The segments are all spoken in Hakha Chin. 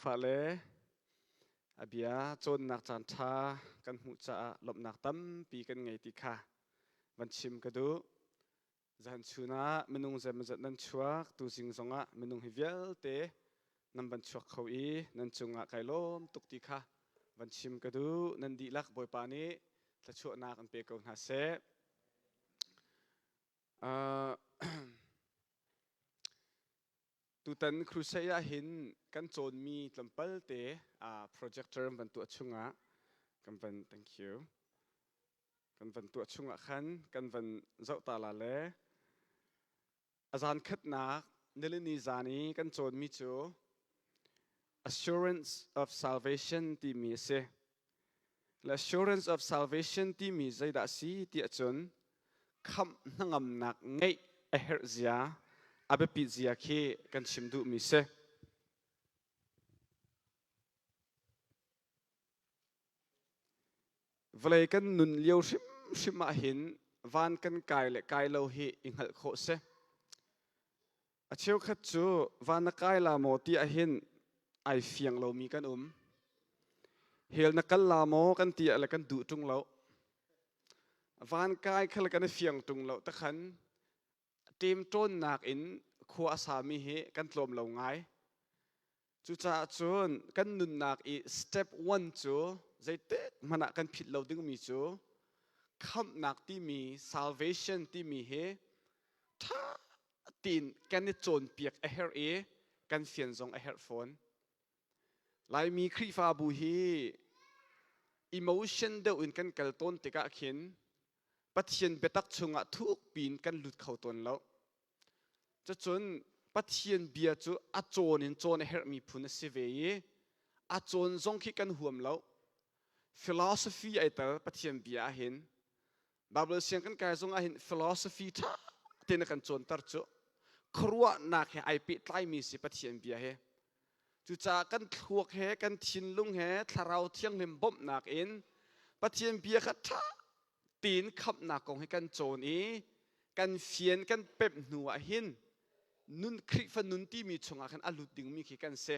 Fale a bia cawnnak caan ṭha kan hmuh caah lawmhnak tampi kan ngei ti kha van chim ka duh. Zan chun ah minung zeimawzat nan chuak, tuzing zongah minung hi vialte nan van chuak kho i nan cungah kai lawm tuk ti kha van chim ka duh. Nan dihlak Bawipa nih thluachuahnak an pe ko hna seh. Uh, tutan crusade ah hin kan cawnmi tlawmpal te uh, projector van tuah chungah kan van thank you kan van tuah chungah khan kan van zoh ta la le a zan khatnak nilini zan i kan cawnmi cu assurance of salvation timi a si. Le assurance of salvation timi zeidah a si ti ahcun khamh hnangamnak ngeih a herh zia a biapit zia khi kan chim duhmi si. Vawlei kan nun lio hrimhrim ah hin van kan kai le kai lo hi i hngalh khawh si. A cheukhat cu van na kai la maw ti ahhin ai fiang lomi kan um. Hell na kal la maw kan ti ah le kan duh ṭung lo. Van kai kha le kan i fiang ṭung lo takhan ṭemṭawnnak in khua a sami hi kan tlawm lo ngai. Cucaah cun kan nunnak i step one cu zeitik hmanh ah kan philh lo dingmi cu khamhnak timi salvation timi hi ṭha tein kan i cawnpiak a herh i kan fian zong a herh fawn. Laimi Khrihfabu hi emotion deuh in kan kal tawn tikah khin Pathian biatak chungah thukpi in kan lut kho tawn lo. Cucun Pathian bia cu a cawn in cawn a herhmi phun a si ve i a cawn zong khi kan huam lo. Philosophy ai tel Pathian bia ahhin. Bible siang kan kai zong ahhin philosophy ṭha tein a kan cawnter cu. Khuaruahnak he ai pehtlaimi si Pathian bia hi. Cucaah kan thluak he kan thinlung he Thlarau Thianghlim bawmhnak in Pathian bia kha ṭha tein khamhnak kong hi kan cawn i kan fian kan pemh hnu ah hin nun Khrihfa nun timi chungah khan a lut dingmi khi kan si.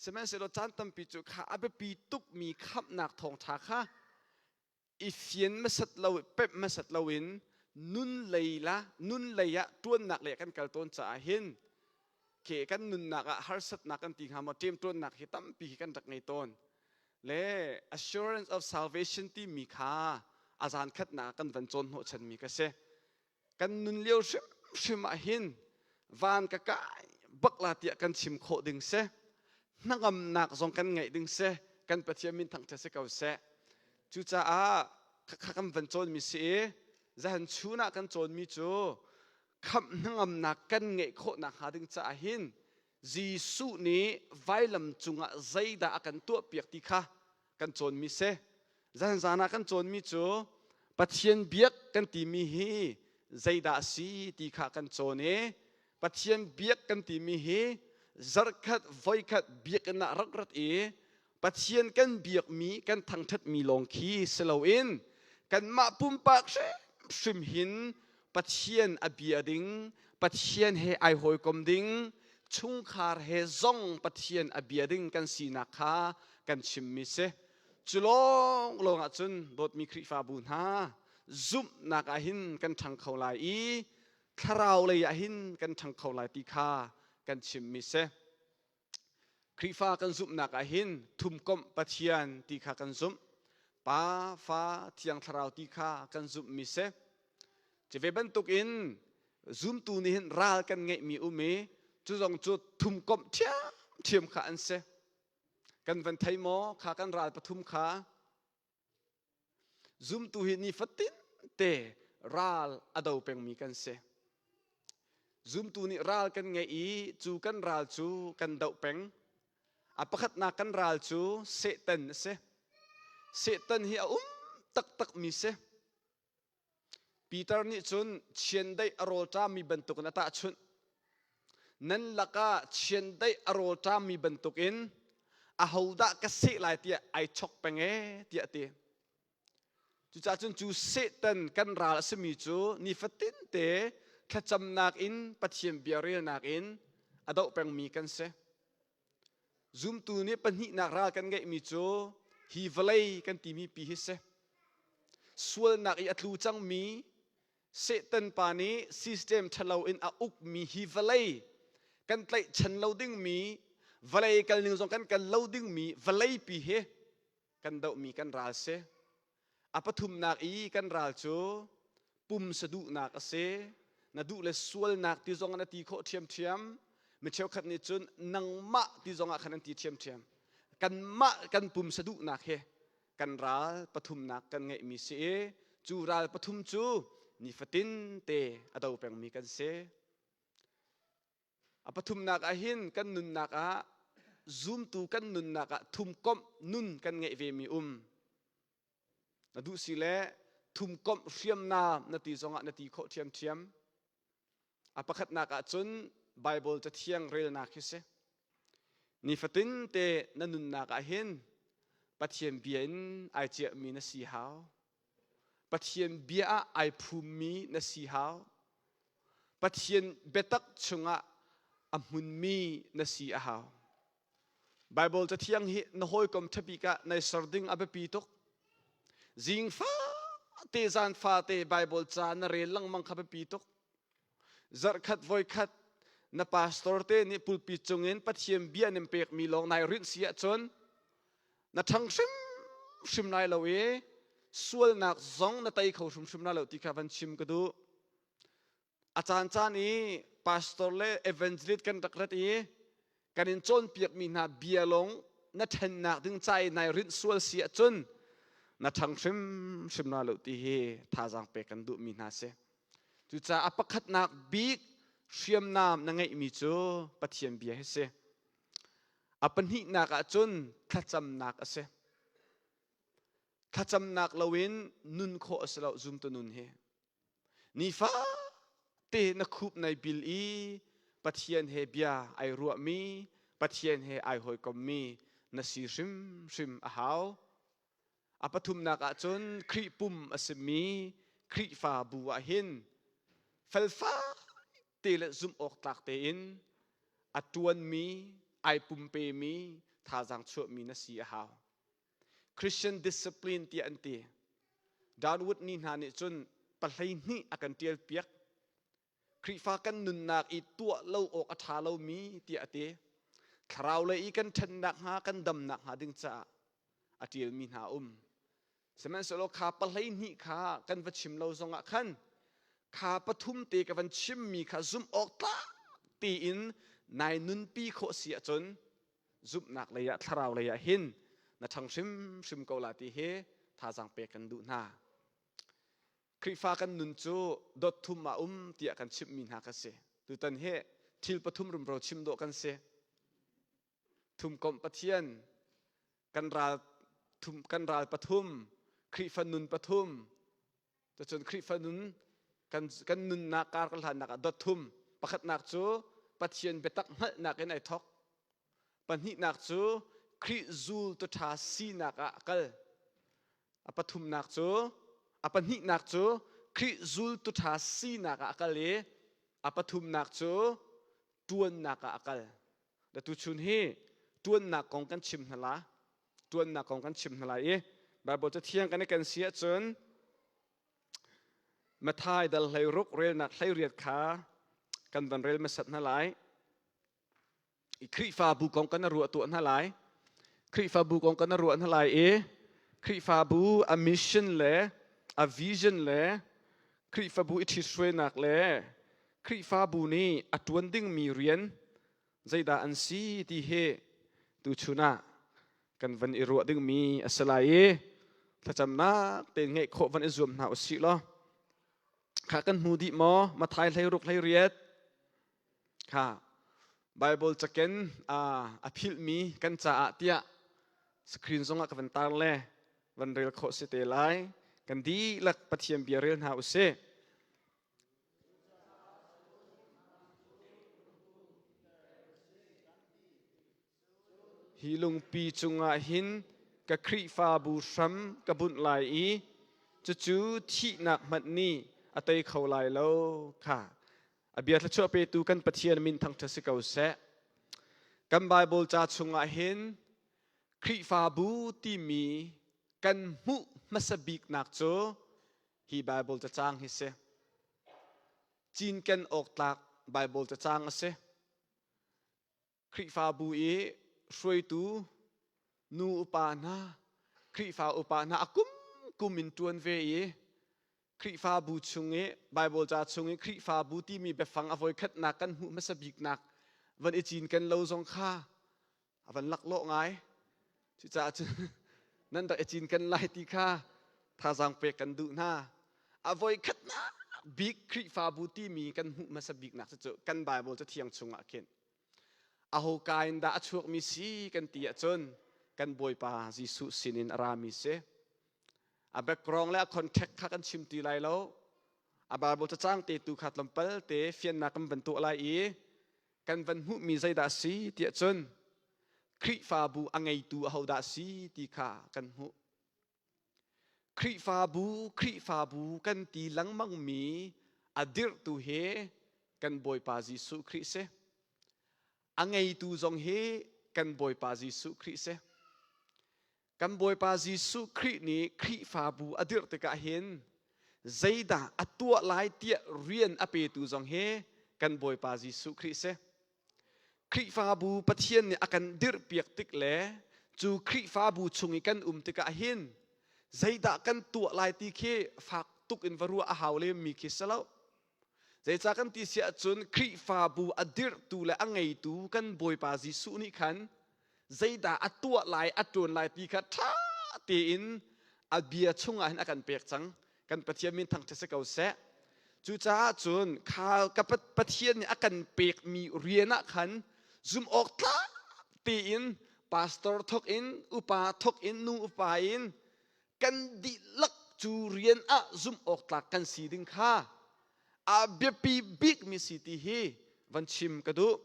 Sihmanhsehlaw caan tampi cu kha a biapi tukmi khamhnak thawngṭha kha i fian hmasat lo pemh hmasat loin nun lei la nun lei ah ṭuannak lei ah kan kal tawn caah hin ke kan nunnak ah harsatnak kan ti hnga maw ṭemṭuannak hi tampi hi kan rak ngei tawn le assurance of salvation timi kha a zan khatnak kan van cawn hnawh chanmi ka si kan nun lio hrimhrim ah hin van ka kai bak la tiah kan chim khawh ding si hnangamnak zong kan ngeih ding si kan Pathian min thangṭhat si ko seh cucaah khakha kan van cawnmi si i zahan chun ah kan cawnmi cu khamh hnangamnak kan ngeih khawh nakhnga ding caah hin Jesuh nih vailam cungah zeidah a kan tuahpiak ti kha kan cawnmi si. Zan zan ah kan cawnmi cu Pathian biak kan timi hi zeidah a si ti kha kan cawn i Pathian biak kan timi hi zarhkhat voikhat biakinn ah rak rat i Pathian kan biakmi kan thangṭhatmi lawng khi si loin kanmah pumpak hrimhrim hin Pathian a bia ding, Pathian he ai hawikom ding, chungkhar he zong Pathian a bia ding kan sinak kha kan chimmi si. Cu lawng lawng ahcun dawtmi Khrihfabu hna zumhnak ah hin kan ṭhang kho lai i thlarau lei ah hin kan ṭhang kho lai ti kha kan chimmi si. Khrihfa kan zumhnak ah hin thumkomh Pathian ti kha kan zumh. Pa, Fa, Thiang Thlarau ti kha kan zumhmi si. Cu ve bantukin zumtu nih hin ral kan ngeihmi um i cu zong cu thumkomh ṭhiamṭhiam kha an si. Kan van thei maw kha kan ral pathum kha Zumtu hi nifatin te ral a do pengmi kan si. Zumtu nih ral kan ngeih i cu kan ral cu kan doh peng. A pakhatnak kan ral cu Satan a si. Satan hi a um taktakmi si. Peter nih cun chiandeih a rawlṭammi bantukin a tahchunh. Nan lakah chiandeih a rawlṭammi bantukin ahodah ka seh lai tiah ai chok peng ee tiah a ti. Cucaah cun cu Satan kan ral a simi cu nifatin te thlacamnak in Pathian bia relnak in a doh pengmi kan si. Zumtu nih pahnihnak ral kan ngeihmi cu hi vawlei kan timi pi hi si. Sualnak i a tlu cangmi Satan pa nih system ṭhalo in a ukmi hi vawlei kan tlaihchan lo dingmi vawlei kalning zong kan kal lo dingmi vawlei pi hi kan dohmi kan ral si. A pathumnak i kan ral cu pumsa duhnak a si. Na duh le sualnak ti zong ah na ti khawh ṭhiamṭhiam. Mi cheukhat nih cun nangmah ti zong ah khan an ti ṭhiamṭhiam. Kanmah kan pumsa duhnak hi kan ral pathumnak kan ngeihmi si i cu ral pathum cu nifatin te a do pengmi kan si. A pathumnak ah hin kan nunnak ah zumtu kan nunnak ah thumkomh nun kan ngeih vemi um. Na duh si le thumkomh hriamnam na ti zongah na ti khawh ṭhiamṭhiam. A pakhatnak ah cun Bible cathiang relnak hi si. Nifatin te na nunnak ah hin Pathian bia in ai ciahmi na si hau. Pathian bia ah ai phummi na si hau. Pathian biatak chungah a hmunmi na si a hau. Bible cathiang hi na hawikom ṭhabik ah nai ser ding a biapi tuk. Zing fate zan fate Bible ca na rel lengmang kha biapi tuk. Zarhkhat voikhat na pastor te nih pulpit cungin Pathian bia nin pekmi lawng nai rinh si ahcun na ṭhang hrimhrim lai lo i sualnak zong na tei kho hrimhrim lai lo ti kha van chim ka duh. A caancaan i pastor le evangelist kan rak rat i kan in cawnpiakmi hna bia lawng na ṭhennak ding ca i nai rinh sual si ahcun na ṭhang hrimhrim na lo ti hi thazaang pek kan duhmi hna si. Cucaah a pakhatnak bik hriamnam na ngeihmi cu Pathian bia hi si. A pahnihnak ahcun thlacamnak a si. Thlacamnak loin nun khawh a si lo zumtu nun hi. Nifate na khup nai bil i Pathian he bia ai ruahmi, Pathian he ai hawikommi na si hrimhrim a hau. A pathumnak ahcun Khrih pum a simi Khrihfabu ah hin felfai te le zumh awk tlak tein a ṭuanmi, ai pumpemi, thazaang chuahmi na si a hau. Christian discipline tiah an ti. Downwood ni hna nih cun pahlei hnih a kan ṭial piak. Khrihfa kan nunnak i tuah lo awk a ṭha lomi tiah a ti. Thlarau lei i kan ṭhennak hnga kan damnak hnga ding caah a ṭialmi hna um. Sihmanhsehlaw kha pahlei hnih kha kan va chim lo zongah khan kha pathum te ka van chimmi kha zumh awk tlak tiin nai nunpi khawh si ahcun zumhnak lei ah thlarau lei ah hin na ṭhang hrimhrim ko la ti hi thazaang pek kan duh hna. Khrihfa kan nun cu dot thum ah um tiah kan chimhmi hna ka si. Tutan hi thil pathum rumro chim dawh kan si. Thumkomh Pathian, kan ral thum, kan ral pathum, Khrihfa nun pathum, Cucun Khrihfa nun kan, kan nunnak kar kan hlannak ah dot thum. Pakhatnak cu Pathian biatak hngalhnak in ai thawk. Pahnihnak cu Khrih zultu ṭha sinak ah a kal. A pathumnak cu a pahnihnak cu Khrih zultu ṭha sinak ah a kal i a pathumnak cu ṭuannak ah a kal. Da tuchun hi ṭuannak kong kan chim hna la. Ṭuannak kong kan chim hna lai i Baibal cathiang kan i ken si ahcun Matthai dal 16 relnak 18 kha kan van rel hmasat hna lai. I Khrihfabu kong kan ruah tuah hna lai. Khrihfabu kong kan ruah hna lai i Khrihfabu a mission le a vision le Khrihfabu i ṭhithruainak le Khrihfabu nih a ṭuan dingmi rian zeidah an si ti hi tuchun ah kan van i ruah dingmi a si lai i thlacamnak tein ngeih khawh van i zuam hna usih law kha kan hmu dih maw Matthai 16 18 kha Bible caken a philhmi kan caah tiah screen zongah ka van tar le van rel khawh si te lai kan dihlak Pathian bia rel hna usih Hi lungpi cungah hin ka Khrihfabu hram ka bunh lai i cucu thihnak hmanh nih a tei kho lai lo kha a bia thluachuah petu kan Pathian min thangṭhat si ko seh. Kan Bible ca chungah hin Khrihfabu timi kan hmuh hmasa biknak cu hi Bible cacang hi si. Cinken awk tlak Bible cacang a si. Khrihfabu i hruaitu nu upa hna, Khrihfa upa hna a kum kum in ṭuan ve i Khrihfabu chung i Bible ca chung i Khrihfabu timi biafang a voikhatnak kan hmuh hmasa biknak van i cinken lo zong kha a van laklawh ngai. Cucaah cun nan rak i cinken lai ti kha thazaang pek kan duh hna. A voikhatnak bik Khrihfabu timi kan hmuh hmasa biknak cu kan Bible cathiang chungah khin aho ka in dah a chuakmi si kan ti ahcun kan Bawipa Jesuh sinin a rami si. A background le a contact kha kan chim ti lai lo. A Bible cacang te tu kha tlawmpal te fiannak kan van tuah lai i kan van hmuhmi zeidah si tiah cun Khrihfabu a ngeitu ahodah si ti kha kan hmuh. Khrihfabu Khrihfabu kan ti lengmangmi a dirhtu hi kan Bawipa Jesuh Khrih si. A ngeitu zong hi kan Bawipa Jesuh Khrih si. Kan Bawipa Jesuh Khrih nih Khrihfabu a dirh tikah hin zeidah a tuah lai tiah rian a petu zong hi kan Bawipa Jesuh Khrih si. Khrihfabu Pathian nih a kan dirhpiak tik le cu Khrihfabu chung i kan um tikah hin zeidah kan tuah lai ti khi fak tuk in va ruah a hau lemmi khi si lo. Zeicah kan ti si ahcun Khrihfabu a dirhtu le a ngeitu kan Bawipa Jesuh nih khan zeidah a tuah lai a ṭuan lai ti kha ṭha tein a bia chungah hin a kan pek cang. Kan Pathian min thangṭhat si ko seh. Cucaah cun kha ka Pathian nih a kan pekmi rian ah khan zumh awk tlak tein pastor thawk in upa thawk in nu upa in kan dihlak cu rian ah zumh awk tlak kan si ding kha a biapi bikmi si ti hi van chim ka duh.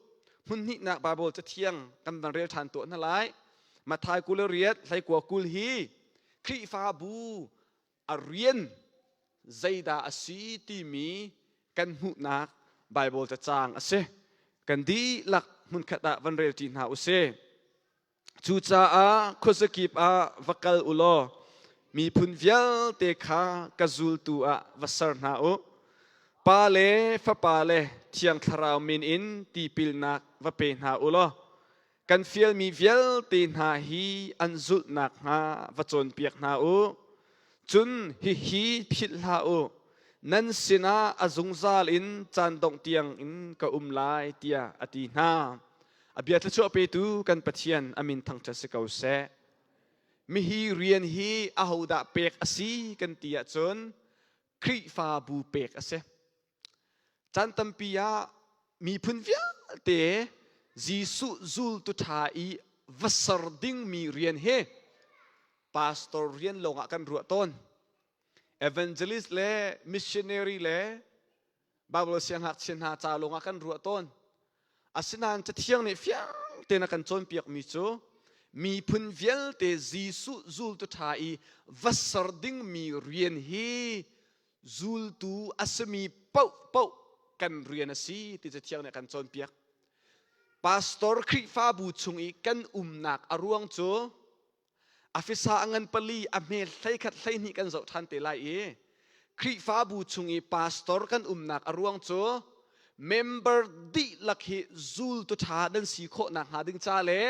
Hmun hnihnak Baibal cathiang kan van rel ṭhan tuah hna lai. Matthai 28 hleikua 20 hi Khrihfabu a rian zeidah a si timi kan hmuhnak Baibal cacang a si. Kan dihlak hmunkhat ah van rel ṭi hna u sih. Cucaah khuazakip ah va kal u law miphun vialte kha ka zultu ah va ser hna u. Pa le Fapa le Thiang Thlarau min in tipilnak va pe hna u law kan fialmi vialte hna hi an zulh nakhnga va cawnpiak hna u. Cun hihi philh hlah u, nan sinah a zungzal in caan dongh tiangin ka um lai, tiah a ti hna. A bia thluachuah petu kan Pathian a min thangṭhat si ko seh. Mihi rian hi ahodah pek a si kan ti ahcun Khrihfabu pek a si. Caan tampi ah miphun vialte Jesuh zultu ṭha i va ser dingmi rian hi pastor rian lawngah kan ruah tawn. Evangelist le missionary le Bible siangngakchia hna ca lawngah kan ruah tawn. Asinain Cathiang nih fiang tein a kan cawnpiakmi cu miphun vialte Jesuh zultu ṭha i va ser dingmi rian hi zultu a simi paohpaoh kan rian a si ti Cathiang nih a kan cawnpiak. Pastor Khrihfabu chung i kan umnak a ruang cu Afisa a ngan pali a hme 11 12 kan zoh ṭhan te lai i Khrihfabu chung i pastor kan umnak a ruang cu member dihlak hi zultu ṭha nan si khawh nakhnga ding ca le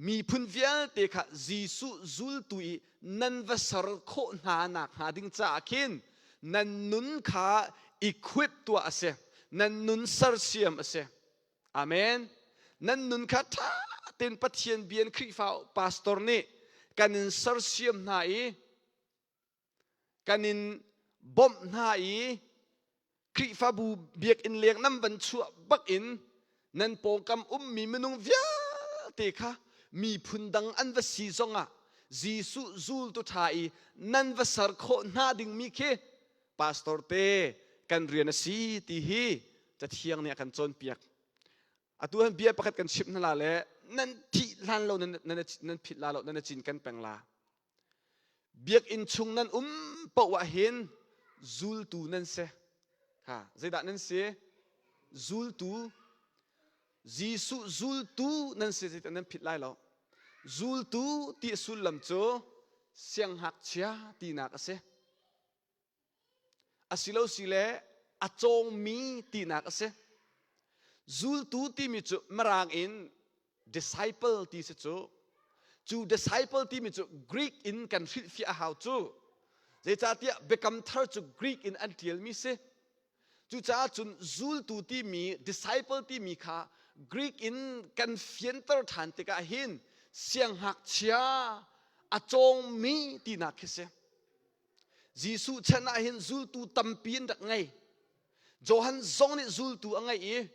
miphun vialte kha Jesuh zultu i nan va ser khawh hna nakhnga ding caah khin nan nun kha equip tuah a si nan nun sersiam a si Amen. Nan nun kha ṭha tein Pathian bia in Khrihfa pastor nih kan in sersiam hna i kan in bawmh hna i Khrihfabu biakinn leng nan van chuah bak in nan pawngkam ummi minung vialte kha miphun dang an va si zongah Jesuh zultu ṭha i nan va ser khawh hna dingmi khi pastor te kan rian a si ti hi Cathiang nih a kan cawnpiak. Atu han bia pakhat kan chimh hna la le nan thih hlan lo nan, nan, nan phit la lo nan cin kan peng la. Biakinn chung nan um paoh ah hin zultu nan si. Ha, zeidah nan si? Zultu. Jesuh zultu nan si ti nan phit lai lo. Zultu ti sullam cu sianghngakchia tinak a si. Asilo sile a cawngmi tinak a si. Zultu timi cu Mirang in disciple ti si cu. Cu disciple timi cu Greek in kan hrilhfiah a hau cu. Zeicahtiah Biakam Thar cu Greek in an ṭialmi si. Cucaah cun zultu timi disciple timi kha Greek in kan fianter ṭhan tikah hin sianghngakchia a cawngmi tinak khi si. Jesuh chan ah hin zultu tampi an rak ngei. Johan zong nih zultu a ngeih i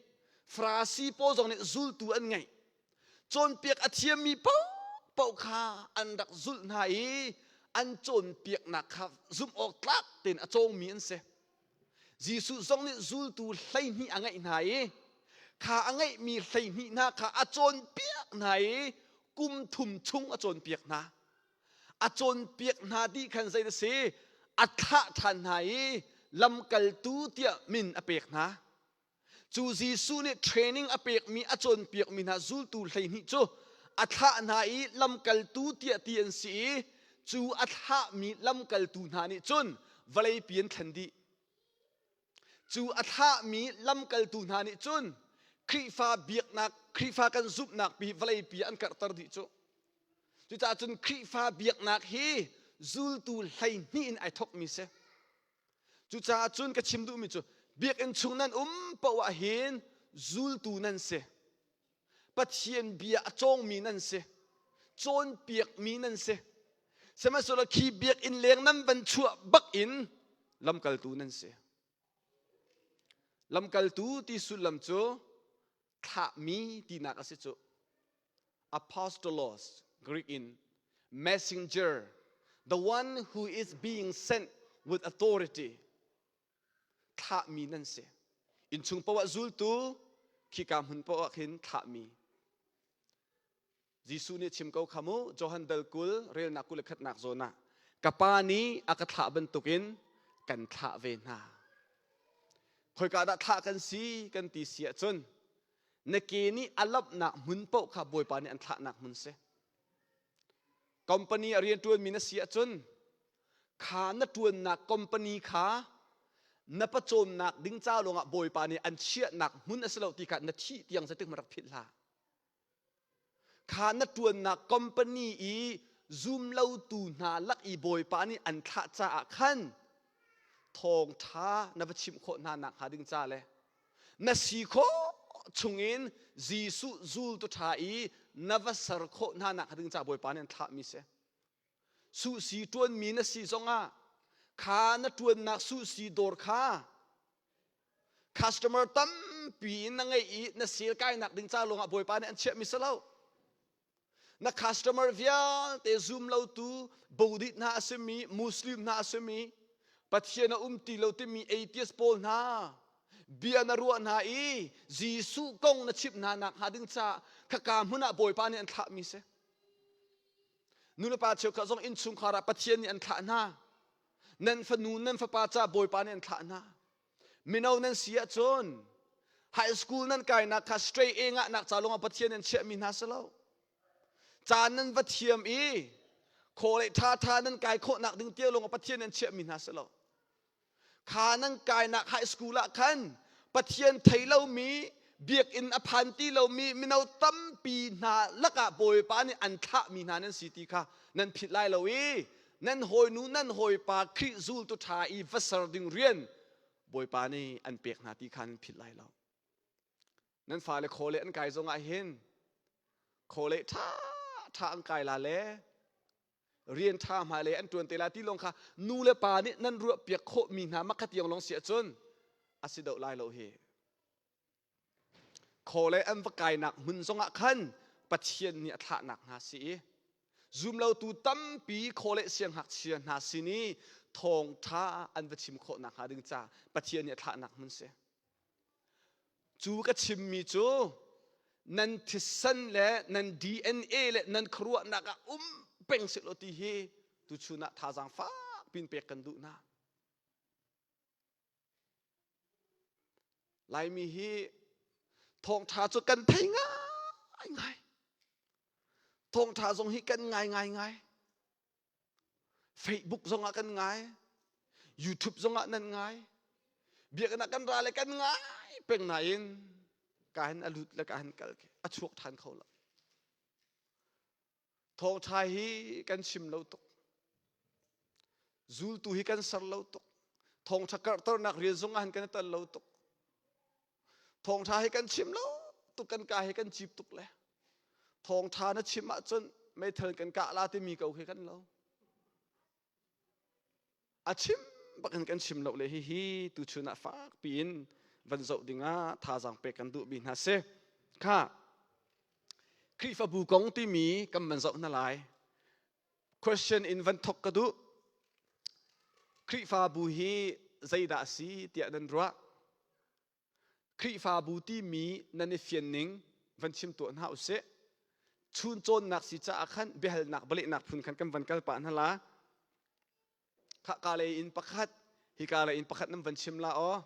Farasi pawl zong nih zultu an ngeih. Cawnpiak a thiammi paohpaoh kha an rak zulh hna i an cawnpiaknak kha zumh awk tlak tein a cawngmi an si. Jesuh zong nih zultu 12 a ngeih hna i kha a ngeihmi 12 hna kha a cawnpiak hna i kum thum chung a cawnpiak hna. A cawnpiak hna dih khan zei a si? A thlah ṭhan hna i lamkaltu tiah min a pek hna. Cu Jesuh nih training a pekmi a cawnpiakmi hna zultu 12 cu a thlah hna i lamkaltu tiah ti an si i cu a thlahmi lamkaltu hna nih cun vawleipi an thlen dih. Cu a thlahmi lamkaltu hna nih cun Khrihfa biaknak, Khrihfa kan zumhnak pi vawleipi an karhter dih cu. Cucaah cun Khrihfa biaknak hi zultu 12 in ai thawkmi si. Cucaah cun ka chim duhmi cu biakinn chung nan um paoh ah hin zultu nan si. Pathian bia a cawngmi nan si. Cawnpiakmi nan si. Sihmanhsehlaw khi biakinn leng nan van chuah bak in lamkaltu nan si. Lamkaltu ti sullam cu thlahmi tinak a si cu. Apostolos, Greek in messenger, the one who is being sent with authority. Thlahmi nan si. Innchung poah zultu, khika hmun poah khin thlahmi. Jesuh nih chim ko kha mu, Johan dal 20 relnak 21nak zawn ah, ka pa nih a ka thlah bantukin kan thlah ve hna. Khoika dah thlah kan si kan ti si ahcun na ke nih a lamhnak hmun paoh kha Bawipa nih an thlahnak hmun si. Company a rianṭuanmi na si ahcun kha na ṭuannak company kha na pacawnnak ding ca lawngah Bawipa nih an chiahnak hmun a si lo ti kha na thih tiang zeitik hmanh rak philh hlah. Kha na ṭuannak company i zumlotu hna lak i Bawipa nih an thlah caah khan thawngṭha na va chimh khawh hna nak hnga ding ca le na si khawh chungin Jesuh zultu ṭha i na va ser khawh hna nak ding ca Bawipa nih an thlahmi si. Suhsi ṭuanmi na si zongah kha na ṭuannak suhsi dawr kha customer tampi in na ngeih i na sale kainak ding ca lawngah Bawipa nih an chiahmi si lo. Na customer vialte zum lotu Buddhist hna a simi, Muslim hna a simi, Pathian a um ti lo timi atheist pawl hna bia na ruah hna i Jesuh kong na chimh hna nak hnga ding caah khaka hmun ah Bawipa nih an thlahmi si. Nulepa cheukhat zong innchungkhar ah Pathian nih an thlah hna. Nan fanu nan fapa caah Bawipa nih an thlah hna. Mino nan si ahcun high school nan kainak kha straight A ngahnak ca lawngah Pathian an chiahmi hna si lo. Caan nan va thiam i khawlei ṭhaṭha nan kai khawhnak ding tiang lawngah Pathian an chiahmi hna si lo. Kha nan kainak high school ah khan Pathian thei lomi biakinn a phan ti lomi mino tampi hna lakah Bawipa nih an thlahmi hna nan si ti kha nan philh lai lo i nan hawinu nan hawipa Khrih zultu ṭha i va ser ding rian Bawipa nih an pek hna ti kha nan philh lai lo. Nan fale khawle an kai zongah hin khawle ṭha ṭha an kai la le rian ṭha hmailei an ṭuan te la ti lawng kha nu le pa nih nan ruah piak khawhmi hna makha tiang lawng si ahcun a si deuh lai lo hi. Khawle an va kainak hmun zongah khan Pathian nih a thlahnak hna si i zumlotu tampi khawleh siangngakchia hna sin i thawngṭha an va chim khawh nakhnga ding ca Pathian nih a thlahnak hmun si. Cu ka chimmi cu nan thisen le nan DNA le nan khuaruahnak ah um peng sehlaw ti hi tuchun ah thazaang fak pin pek kan duh hna. Laimi hi Thawngṭha cu kan thei ngaingai. Thawngṭha zong hi kan ngai ngaingai. Facebook zongah kan ngai. YouTube zongah nan ngai. Biakinn ah kan ra le kan ngai peng nain ka hin a lut le ka hin kal a chuak ṭhan kho lo. Thawngṭha hi kan chim lo tuk. Zultu hi kan ser lo tuk. Thawngṭha karhternak rian zong ah hin kan i tel lo tuk. Thawngṭha hi kan chim lo tuk kan ka hi kan cip tuk le. Thawngṭha na chim ahcun meithal kan kah la timi ko khi kan lo. A chim bak in kan chim lo le hihi tuchun ah fak piin van zoh dingah thazaang pek kan duhmi hna si. Kha Khrihfabu kong timi kan van zoh hna lai. Question in van thok ka duh. Khrihfabu hi zeidah a si tiah nan ruah? Khrihfabu timi nan i fian ning van chim tuah hna usih. Chun cawnnak si caah khan biahalnak balehnak phun khan kan van kal pah hna la. Kha ka lei in pakhat, hi ka lei in pakhat nan van chim la aw.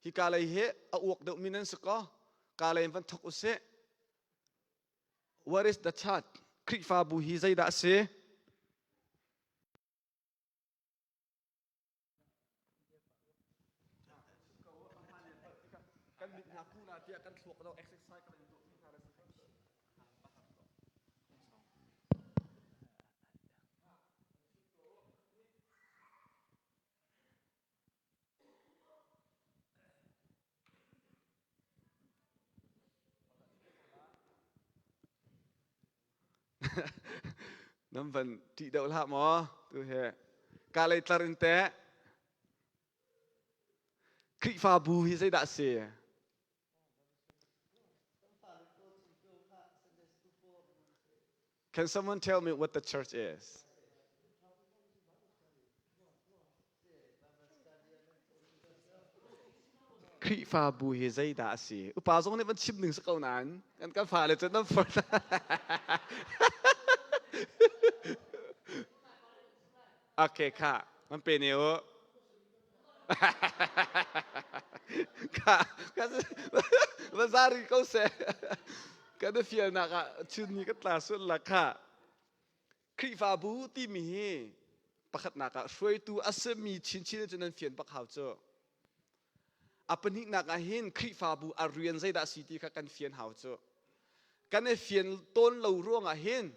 Hi ka lei hi a uak deuhmi nan si ko. Ka lei in van thok usih. What is the church? Khrihfabu hi zeidah a si? Kan mit hna ku la tiah kan thluak lo exercise kan in tuah hna Nan van ṭih deuh hlah maw tu he ka lei tlar in teh Khrihfabu hi zeidah a si? Can someone tell me what the church is? Khrihfabu hi zeidah a si? Upa zong nih van chim ding si ko nain kan kan fale cu nan for. Okay, kha man pe ne u. Kha va zari ko seh. Kan i fialnak ah chun ni ka tla sual la kha. Khrihfabu timi hi pakhatnak ah hruaitu a simi chinchin cu nan fian bak hau cu. A pahnihnak ah hin Khrihfabu a rian zeidah a si ti kha kan fian hau cu. Kan i fian tawn lo ruangah hin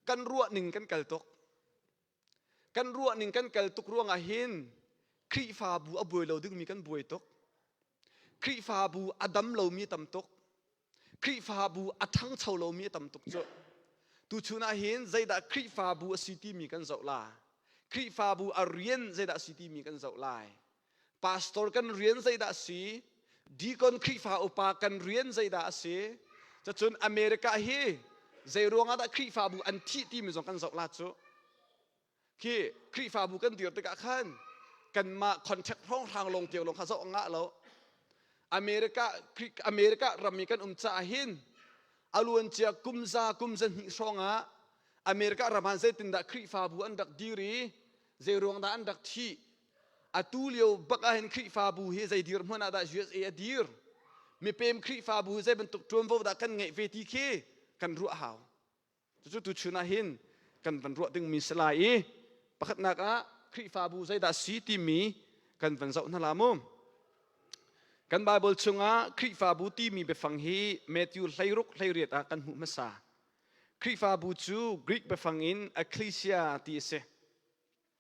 kan ruah ning kan kal tuk. Kan ruah ning kan kal tuk ruangah hin Khrihfabu a buai lo dingmi kan buai tuk. Khrihfabu a dam lomi tam tuk. Khrihfabu a ṭhangcho lomi a tam tuk cu. Tuchun ah hin zeidah Khrihfabu a si timi kan zoh la. Khrihfabu a rian zeidah a si timi kan zoh lai. Pastor kan rian zeidah a si? Deacon Khrihfa upa kan rian zeidah a si? Cacun America hi zei ruangah dah Khrihfabu an thih timi zong kan zoh la cu. Khi Khrihfabu kan dir tikah khan kanmah contract hrawnghrang lawng tiang lawng kha zoh a ngah lo. America America ram i kan um caah hin a luancia kum za kum za hnih hrawng ah America ram ah zeitindah Khrihfabu an rak dir i zei ruang dah an rak thih Atu lio bak ah hin Khrihfabu hi zei dirhmun ah dah USA a dir? Mipem Khrihfabu hi zei bantuk ṭuanvo dah kan ngeih ve ti khi kan ruah hau. Cucu tuchun ah hin kan van ruah dingmi si lai i pakhatnak ah Khrihfabu zeidah si timi kan van zoh hna la mu. Kan Bible chungah Khrihfabu timi biafang hi Matthew 16 18 ah kan hmuh hmasa. Khrihfabu cu Greek biafang in ecclesia ti a si.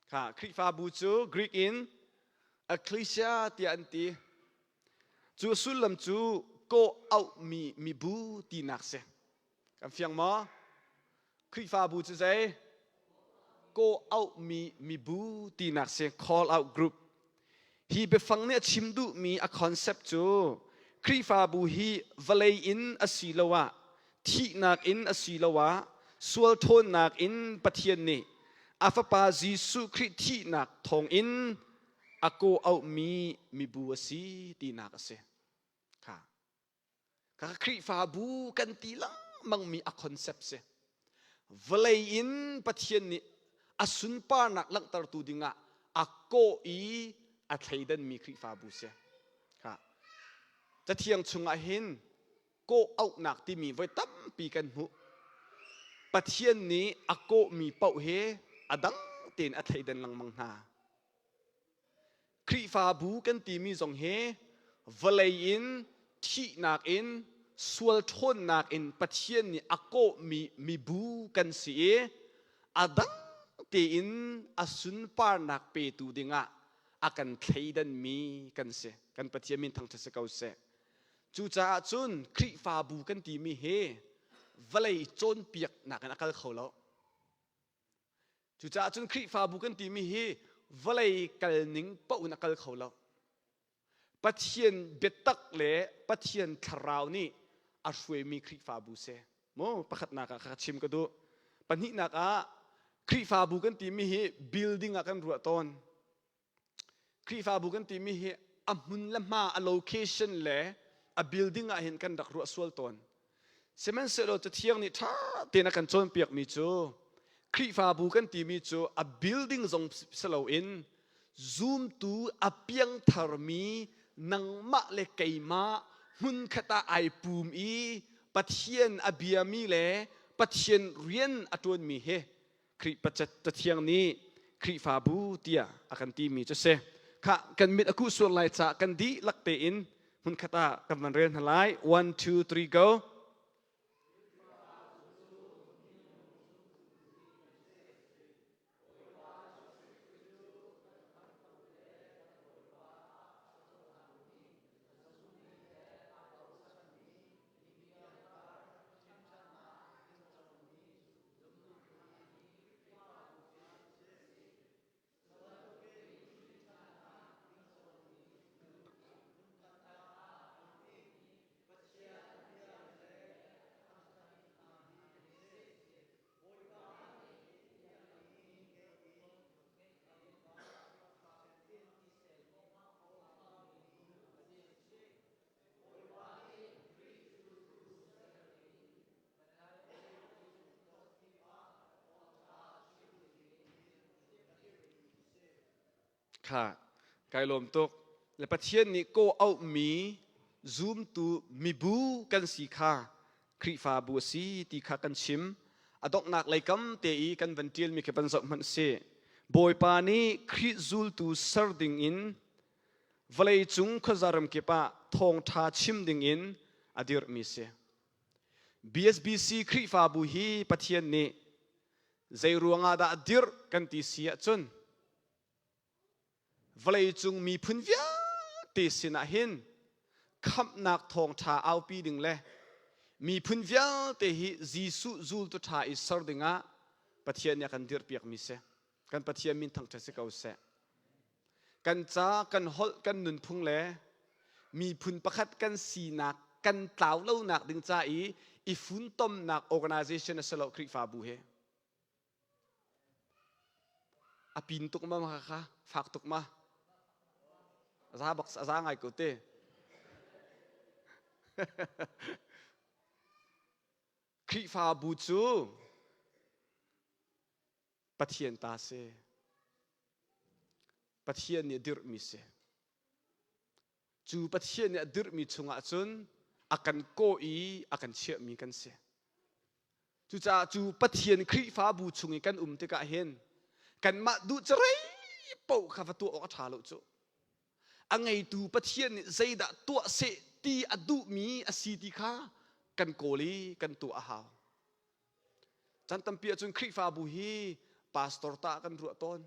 Kha Khrihfabu cu Greek in ecclesia tiah an ti. Cu a sullam cu kawh auhmi mibu tinak si. Kan fiang maw? Khrihfabu cu zei? Kawh auhmi mibu tinak si. Call out group. Hi biafang nih a chim duhmi a concept cu Khrihfabu hi vawlei in asiloah thihnak in asiloah sual ṭhawnnak in Pathian nih a Fapa Jesuh Khrih thihnak thawngin a kawh-auhmi mibu a si tinak a si. Kha. Kha Khrihfabu kan ti lengmangmi a concept si. Vawlei in Pathian nih a sunparnak langhtertu dingah a kawh i a thleidanmi Khrihfabu si. Kha. Cathiang chungah hin. kawh auhnak timi voi tampi kan hmuh. Pathian nih a kawhmi paoh he a dang tein a thleidan lengmang hna. Khrihfabu kan timi zong hi vawlei in thihnak in sual ṭhawnnak in Pathian nih a kawhmi mibu kan si i a dang tein a sunparnak petu dingah a kan thleidanmi kan si. Kan Pathian min thangṭhat si ko seh. Cucaah cun Khrihfabu kan timi hi vawlei cawnpiaknak in a kal kho lo. Cucaah cun Khrihfabu kan timi hi vawlei kalning paoh in a kal kho lo. Pathian biatak le Pathian thlarau nih a hruaimi Khrihfabu si. Mu pakhatnak ah kha chim ka duh. Pahnihnak ah Khrihfabu kan timi hi building ah kan ruah tawn. Khrihfabu kan timi hi a hmun le hma, a location le a building ah hin kan rak ruah sual tawn. Sihmanhsehlaw Cathiang nih ṭha tein a kan cawnpiakmi cu Khrihfabu kan timi cu a building zong si loin zumtu a piangtharmi nangmah le keimah hmunkhat ah ai pum i Pathian a biami le Pathian rian a ṭuanmi hi Khrih Pathian nih Khrihfabu tiah a kan timi cu si. Khah kan mit a kuh sual lai caah kan dihlak tein hmunkhat ah kan van rel hna lai. 1 2 3 go. Kha kai lawm tuk. Le Pathian nih kawh auhmi zumtu mibu kan si kha Khrihfabu a si ti kha kan chim. A donghnak lei kam te i kan van ṭialmi khi van zoh hmanh si. Bawipa nih Khrih zultu ser ding in vawleicung khuaza ramkip ah thawngṭha chim ding in a dirhmi si. BSBC Khrihfabu hi Pathian nih zei ruangah dah dirh kan ti si ahcun vawleicung miphun vialte sinah hin khamhnak thawngṭha aupi ding le miphun vialte hi Jesuh zultu ṭha i ser dingah Pathian nih a kan dirhpiakmi si. Kan Pathian min thangṭhat si ko seh. Kan ca, kan holh, kan nunphung le miphun pakhat kan sinak kan tlau lonak ding ca i i funtomnak organization a si lo Khrihfabu hi. A pin tuk ma ma kha fak tuk ma za bak za ngai ko te. Khrihfabu cu Pathian ta si. Pathian nih a dirhmi si. Cu Pathian nih a dirhmi chungah cun a kan kawh i a kan chiahmi kan si. Cucaah cu Pathian Khrihfabu chung i kan um tikah hin kanmah duh carei paoh kha va tuah awk a ṭha lo cu. A ngeitu Pathian nih zeidah tuah seh ti a duhmi a si ti kha kan kawl i kan tuah a hau. Chan tampi ahcun Khrihfabu hi pastor ta kan ruah tawn.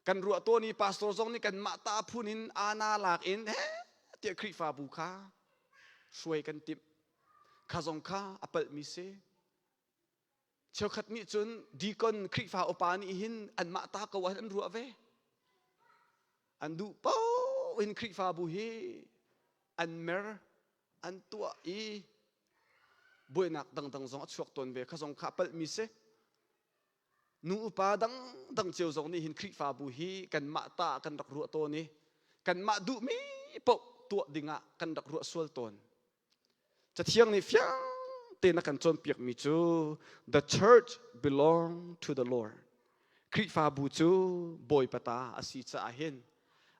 Kan ruah tawn i pastor zong nih kanmah ta phun in ana lak in he tiah Khrihfabu kha hruai kan timh. Kha zong kha a palhmi si. Cheukhat nih cun deacon Khrihfa upa nih hin anmah ta ko ah an ruah ve. An duh paoh in Khrihfabu hi an mer an tuah i buainak dangdang zong a chuak tawn ve kha zong kha a palhmi si nu upa dangdang cio zong nih hin Khrihfabu hi kanmah ta kan rak ruah tawn i kanmah duhmi paoh tuah dingah kan rak ruah sual tawn cathiang nih fiang tein a kan cawnpiakmi cu the church belong to the Lord Khrihfabu cu Bawipa ta a si caah hin.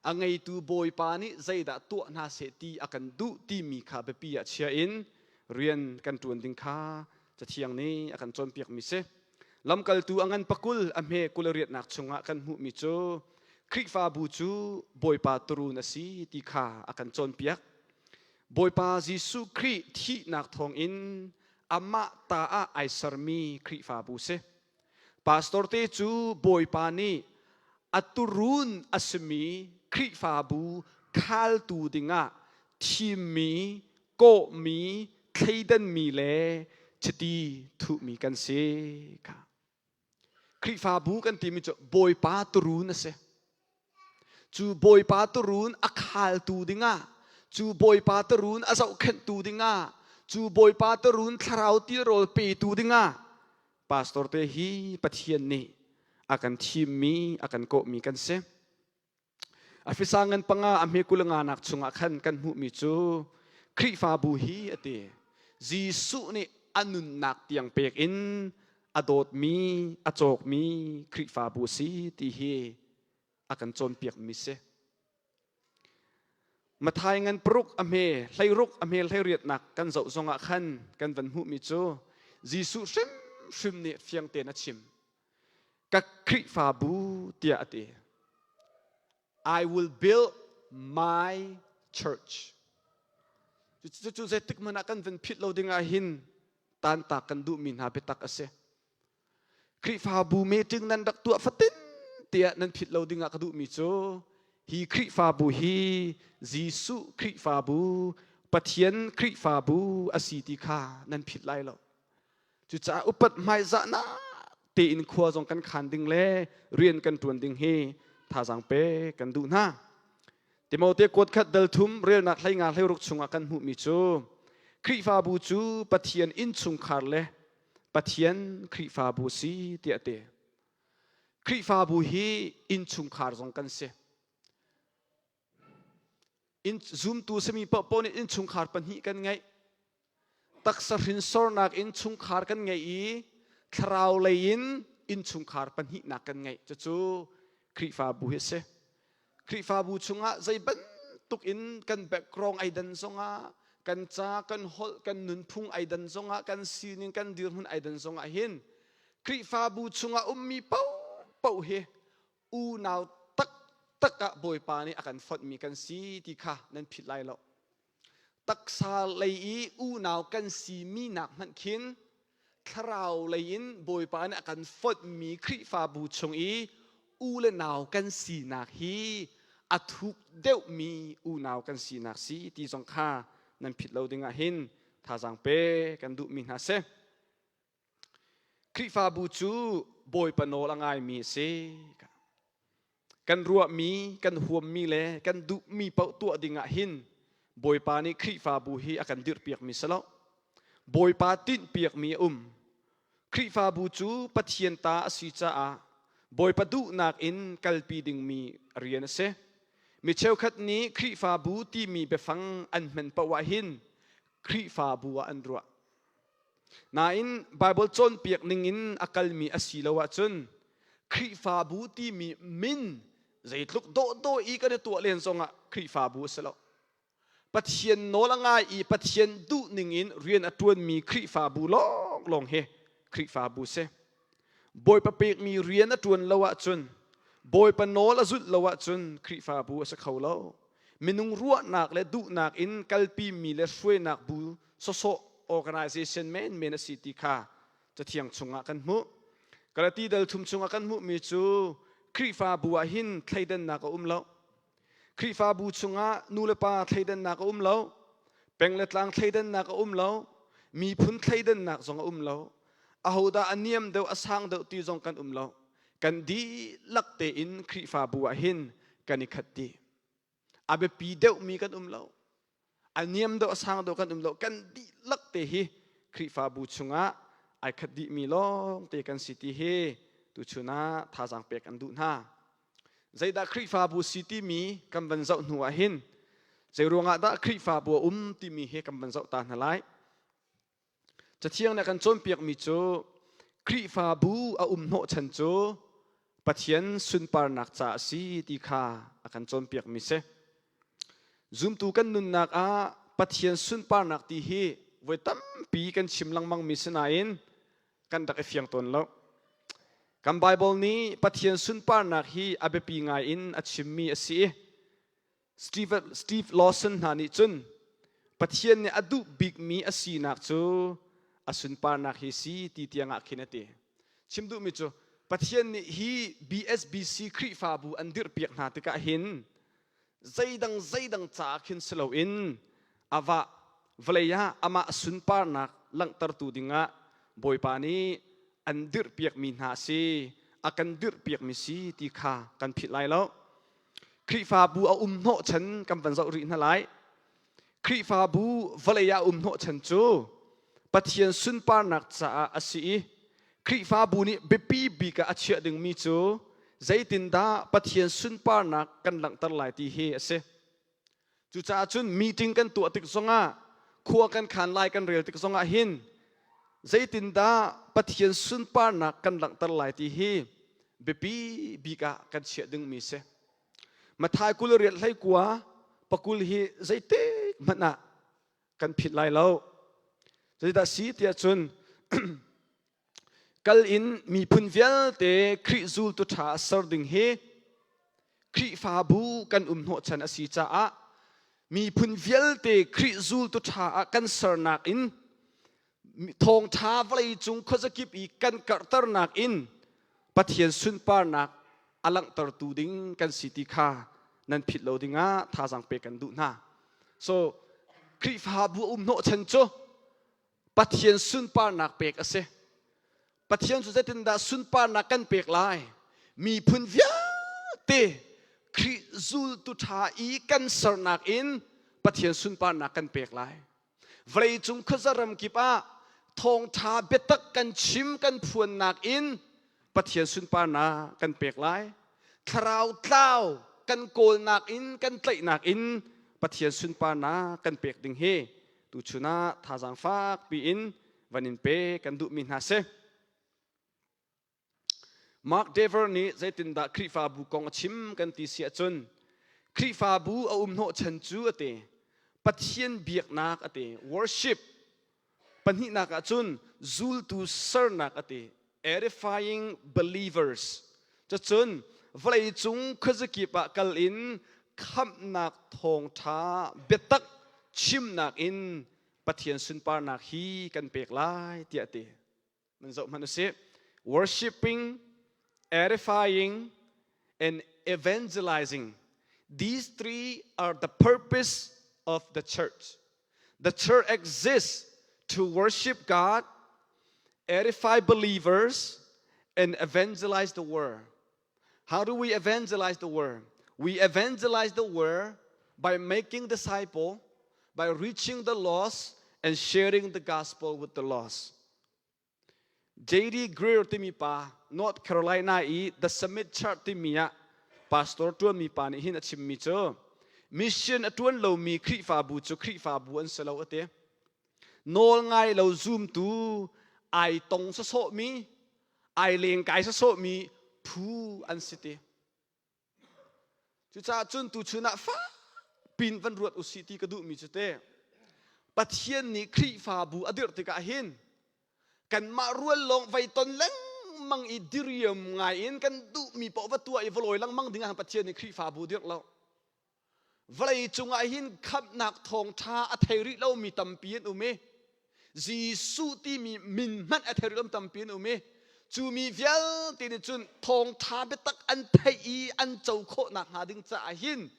A ngeitu Bawipa nih zeidah tuah hna seh ti a kan duh timi kha biapi ah chia in rian kan ṭuan ding kha Cathiang nih a kan cawnpiakmi si. Lamkaltu a ngan pakul a hme kul riatnak chungah kan hmuhmi cu Khrihfabu cu Bawipa turun a si ti kha a kan cawnpiak. Bawipa Jesuh Khrih thihnak thawngin amah ta ah ai sermi Khrihfabu si. Pastor te cu Bawipa nih a turun a simi Khrihfabu khaltu dingah thimmi, kawhmi, thleidanmi le chiti thuhmi kan si kha. Khrihfabu kan timi cu Bawipa turun a si. Cu Bawipa turuun a khaltu dingah, cu Bawipa turuun a zohkhenhtu dingah, cu Bawipa turuun thlarau tilrawl petu dingah pastor te hi Pathian nih a kan thimmi, a kan kawhmi kan si. Afisa ngan panga a hme kul nga nak chungah khan kan hmuhmi cu Khrihfabu hi a ti. Jesuh nih a nunnak tiang pek in a dawtmi, a cawkmi Khrihfabu si ti hi a kan cawnpiakmi si. Mathai ngan paruk a hme hleiruk a hme hleiriatnak kan zoh zongah khan kan van hmuhmi cu Jesuh hrimhrim nih fiang tein a chim. Ka Khrihfabu tiah a ti. I will build my church. Cucu zeitik hmanh ah kan van phit lo ding ah hin tantak kan duhmi hna biatak a si. Khrihfabu meeting nan rak tuah fatin tiah nan phit lo dingah ka duhmi cu hi Khrihfabu hi Jesuh Khrihfabu Pathian Khrihfabu a si ti kha nan phit lai lo. Cucaah upat hmaizahnak tein khua zong kan khan ding le rian kan ṭuan ding hi thazaang pe kan duh hna. Timote kuat khat dal thum relnak hlei nga hlei ruk chungah kan hmuhmi cu Khrihfabu cu Pathian innchungkhar le Pathian Khrihfabu si tiah ti. Khrihfabu hi innchungkhar zong kan si. In zumtu simi paohpaoh nih innchungkhar pahnih kan ngeih. Taksa hrinsornak innchungkhar kan ngeih i thlarau lei in innchungkhar pahnihnak kan ngeih. Cucu Khrihfabu hi a si. Khrihfabu chungah zei bantuk in kan background ai dan zongah, kan ca, kan holh, kan nunphung ai dan zongah, kan sining, kan dirhmun ai dan zongah hin Khrihfabu chungah ummi paohpaoh hi unau taktak ah Bawipa nih a kan fonhmi kan si ti kha nan philh lai lo. Taksa lei i unau kan simi nak hmanh khin thlarau lei in Bawipa nih a kan fonhmi Khrihfabu chung i u le nau kan sinak hi a thuk deuhmi unau kan sinak si ti zong kha nan phit lo dingah hin thazaang pe kan duhmi hna si. Khrihfabu cu Bawipa nawl a ngaimi a si. Kan ruahmi, kan huammi le kan duhmi paoh tuah ding ah hin Bawipa nih Khrihfabu hi a kan dirhpiakmi si lo. Bawipa tinhpiakmi a um. Khrihfabu cu Pathian ta a si caah Bawipa duhnak in kalpi dingmi rian a si. Mi cheukhat nih Khrihfabu timi biafang an hman paoh ah hin Khrihfabu ah an ruah. Nain Baibal cawnpiak ningin a kalmi a si lo ahcun Khrihfabu timi min zeitluk dawhdawh i kan i tuah len zongah Khrihfabu a si lo. Pathian nawl a ngai i Pathian duh ningin rian a ṭuanmi Khrihfabu lawnglawng hi Khrihfabu si. Bawipa pekmi rian a ṭuan lo ahcun Bawipa nawl a zulh lo ahcun Khrihfabu a si kho lo. Minung ruahnak le duhnak in kalpimi le hruainak bu sawsawh organization menmen a si ti kha Cathiang chungah kan hmuh. Galati dal thum chungah kan hmuhmi cu Khrihfabu ah hin thleidannak a um lo. Khrihfabu chungah nu le pa thleidannak a um lo. Peng le tlang thleidannak a um lo. Miphun thleidannak zong a um lo. Ahodah a niam deuh a sang deuh ti zong kan um lo. Kan dihlak tein Khrihfabu ah hin kan i khat dih. A biapi deuhmi kan um lo. A niam deuh a sang deuh kan um lo. Kan dihlak te hi Khrihfabu chungah ai khat dihmi lawng te kan si ti hi tuchun ah thazaang pek an duh hna. Zeidah Khrihfabu si timi kan van zoh hnu ah hin zei ruangah dah Khrihfabu a um timi hi kan van zoh ta hna lai. Cathiang nih a kan cawnpiakmi cu Khrihfabu a um hnawhchan cu Pathian sunparnak ca a si ti kha a kan cawnpiakmi si. Zumtu kan nunnak ah Pathian sunparnak ti hi voi tampi kan chim lengmangmi si nain kan rak i fiang tawn lo. Kan Baibal nih Pathian sunparnak hi a biapi ngai in a chimmi a si i Steve Lawson hna nih cun Pathian nih a duh bikmi a sinak cu a sunparnak hi si ti tiangah khin a ti. Chim duhmi cu Pathian nih hi BSBC Khrihfabu an dirhpiak hna tikah hin zeidang zeidang caah khin si loin a vah vawlei ah amah sunparnak langhtertu dingah Bawipa nih an dirhpiakmi hna a si, a kan dirhpiakmi si ti kha kan philh lai lo. Khrihfabu a um hnawhchan kan van zoh rih hna lai. Khrihfabu vawlei ah um hnawhchan cu Pathian sunparnak caah a si i Khrihfabu nih biapi bik ah a chiah dingmi cu zeitindah Pathian sunparnak kan langhter lai ti hi a si. Cucaah cun meeting kan tuah tik zongah khua kan khan lai kan rel tik zongah hin zeitindah Pathian sunparnak kan langhter lai ti hi biapi bik ah kan chiah dingmi si. Mathai 28 hlei kua pakul hi zeitik hmanh ah kan phit lai lo. Zeidah si tiah cun kal in miphun vialte Khrih zultu ṭha ser ding hi Khrihfabu kan um hnawhchan a si caah miphun vialte Khrih zultu ṭha ah kan sernak in thawngṭha vawleicung khuazakip i kan karhternak in Pathian sunparnak a langhtertu ding kan si ti kha nan philh lo dingah thazaang pek kan duh hna. So Khrihfabu um hnawhchan cu Pathian sunparnak pek a si. Pathian cu zeitindah sunparnak kan pek lai? Miphun vialte Khrih zultu ṭha i kan sernak in Pathian sunparnak kan pek lai. Vawleicung khuaza ram kip ah thawngṭha biatak kan chim kan phuannak in Pathian sunparnak kan pek lai. Thlarau tlau kan kawlnak in kan tlaihnak in Pathian sunparnak kan pek ding hi tuchun ah thazaang fak piin van in pe kan duhmi hna si. Mark Dever nih zeitindah Khrihfabu kong a chim kan ti si ahcun Khrihfabu a um hnawhchan cu a ti. Pathian biaknak a ti. Worship. Pahnihnak ahcun zultu sernak a ti. Edifying believers. Cucun vawleicung khuazakip ah kal in khamhnak thawngṭha biatak chimnak in Pathian sunparnak hi kan pek lai tiah a ti. Man zoh hmanh usih. Worshipping, edifying, and evangelizing. These three are the purpose of the church. The church exists to worship God, edify believers, and evangelize the world. How do we evangelize the world? We evangelize the world by making disciple, by reaching the lost, and sharing the gospel with the lost. J.D. Greer timi pa North Carolina i The Summit Church timi ah pastor ṭuanmi pa nih hin a chimmi cu mission a ṭuan lomi Khrihfabu cu Khrihfabu an si lo a ti. Nawl ngai lo zumtu ai tong sawsawhmi, ai lengkai sawsawhmi phu an si ti. Cucaah cun tuchun ah fak pin van ruat usih ti ka duhmi cu te Pathian nih Khrihfabu a dirh tikah hin kanmah rual lawng vai ton lengmang i diriam ngai in kan duhmi paoh va tuah i va lawi lengmang ding ah Pathian nih Khrihfabu dirh lo. Vawlei cungah hin khamhnak thawngṭha a thei rih lomi tampi an um i Jesuh timi min hmanh a thei rih lomi tampi an um i cu mi vialte nih cun thawngṭha biatak an theih i an co khawh nakhnga ding caah hin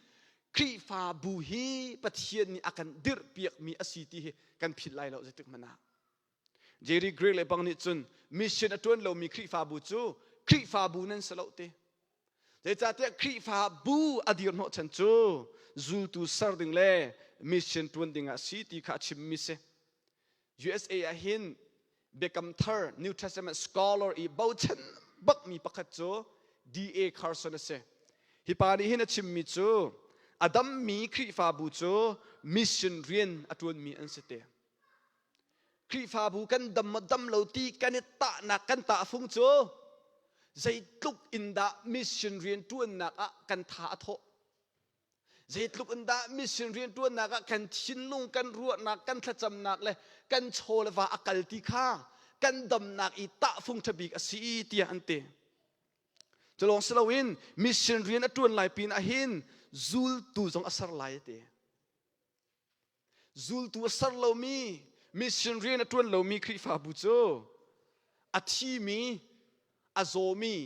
Khrihfabu hi Pathian nih a kan dirhpiakmi a si ti hi kan philh lai lo zeitik hmanh ah. Jerry Gray le bang nih cun mission a ṭuan lomi Khrihfabu cu Khrihfabu nan si lo ti. Zeicahtiah Khrihfabu a dir hnawhchan cu zultu ser ding le mission ṭuan ding ah si ti kha a chimmi si. USA ah hin Biakam Thar New Testament scholar i bochan bakmi pakhat cu D.A. Carson a si. Hi pa nih hin a chimmi cu a dammi Khrihfabu cu mission rian a ṭuanmi an si te. Khrihfabu kan dam maw dam lo ti kan i tahnak kan tahfung cu Zeitluk in dah mission rianṭuannak ah kan tha a thawh? Zeitluk in dah mission rianṭuannak ah kan thinlung, kan ruahnak, kan thlacamnak le kan chaw le va a kal ti kha kan damnak i tahfung ṭha bik a si tiah an ti. Cu lawng si loin mission rian a ṭuan lai pin ah hin zultu zong a ser lai a ti. Zultu a ser lomi, mission rian a ṭuan lomi Khrihfabu cu a thimi, a zawmi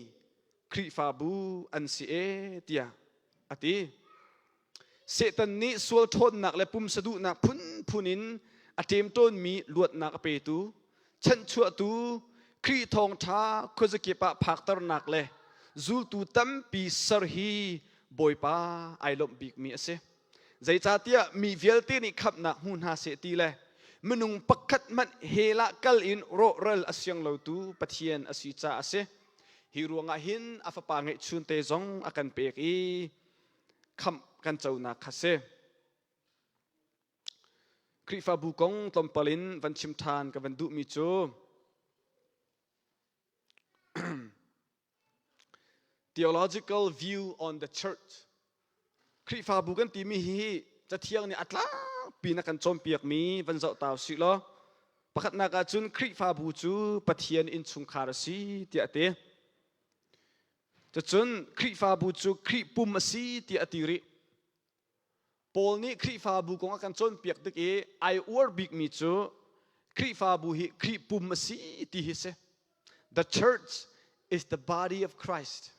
Khrihfabu an si e tiah a ti. Satan nih sual ṭhawnnak le pumsa duhnak phunphun in a ṭemṭawnmi luatnak a petu, chanhchuahtu, Khrih thawngṭha khuazakip ah phakternak le zultu tampi ser hi Bawipa ai lawmh bikmi a si. Zeicahtiah mi vialte nih khamhnak hmu hna seh ti le minung pakhat hmanh hell ah kal in rawhral a siang lotu Pathian a si caah a si. Hi ruangah hin a fapa ngeihchunte zong a kan pek i khamh kan conak kha si. Khrihfabu kong tlawmpal in van chim ṭhan ka van duhmi cu Theological view on the church. Khrihfabu kan timi hi Cathiang nih a tlangpi na kan cawnpiakmi van zoh ta usih law pakhatnak ah cun Khrihfabu cu Pathian innchungkhar a si tiah a ti. Cucun Khrihfabu cu Khrih pum a si tiah a ti rih. Paul nih Khrihfabu kong a kan cawnpiak tik i ai uar bikmi cu Khrihfabu hi Khrih pum a si ti hi si. The church is the body of Christ.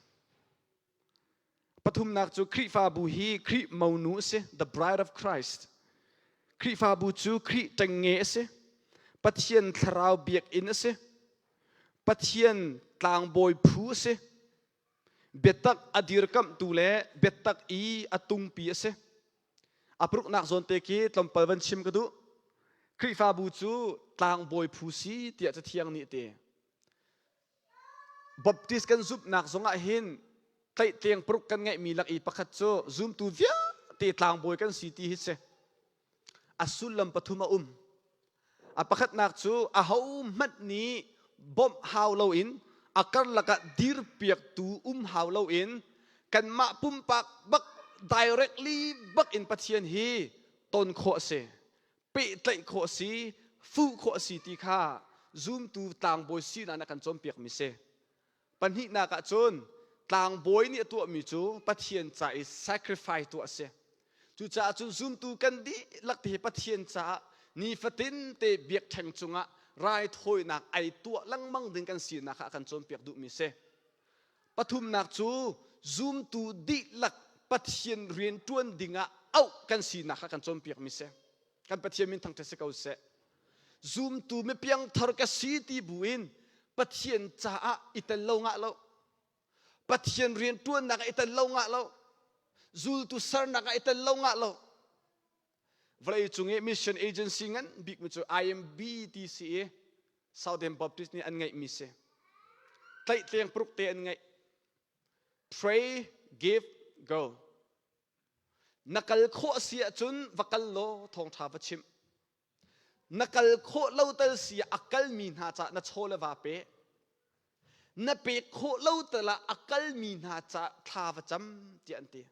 Pathumnak cu Khrihfabu hi Khrih monu a si, the bride of Christ. Khrihfabu cu Khrih ṭengnge a si. Pathian thlarau biakinn a si. Pathian tlangbawi phu a si. Biatak a dirkamhtu le biatak i a tungpi a si. A paruknak zawn te khi tlawmpal van chim ka duh. Khrihfabu cu tlangbawi phu si tiah Cathiang nih a ti. Baptist kan zumhnak zongah hin tlaihtleng paruk kan ngeihmi lak i pakhat cu zumtu vialte tlangbawi kan si ti hi si. A sullam pathum a um. A pakhatnak cu ahohmanh nih bawmh hau loin a karlak ah dirpiaktu um hau loin kanmah pumpak bak directly bak in Pathian hi ton khawh a si, pehtlaih khawh a si, fuh khawh a si ti kha zumtu tlangbawi sinak nih a kan cawnpiakmi si. Pahnihnak ah cun tlangbawi nih a tuahmi cu Pathian ca i sacrifice tuah a si. Cucaah cun zumtu kan dihlak te hi Pathian caah nifatin te biakṭheng cungah raithawinak ai tuah lengmang ding kan sinak kha a kan cawnpiak duhmi si. Pathumnak cu zumtu dihlak Pathian rian ṭuan dingah auh kan sinak kha kan cawnpiakmi si. Kan Pathian min thangṭhat si ko seh. Zumtu mipiangthar ka si ti buin Pathian caah i tel lo ngah lo. Pathian rian ṭuannak ah i tel lo ngah lo. Zultu sernak ah i tel lo ngah lo. Vawlei cung i mission agency ngan bikmi cu IMB ti si i Southern Baptist nih an ngeihmi si. Tlaihtleng paruk te an ngeih. Pray, give, go. Na kal khawh a si ahcun va kal law thawngṭha va chimh. Na kal khawh lo tal si ah a kalmi hna caah na chaw le va pe. Na pek khawh lo tal ah a kalmi hna caah thla va cam tiah an ti.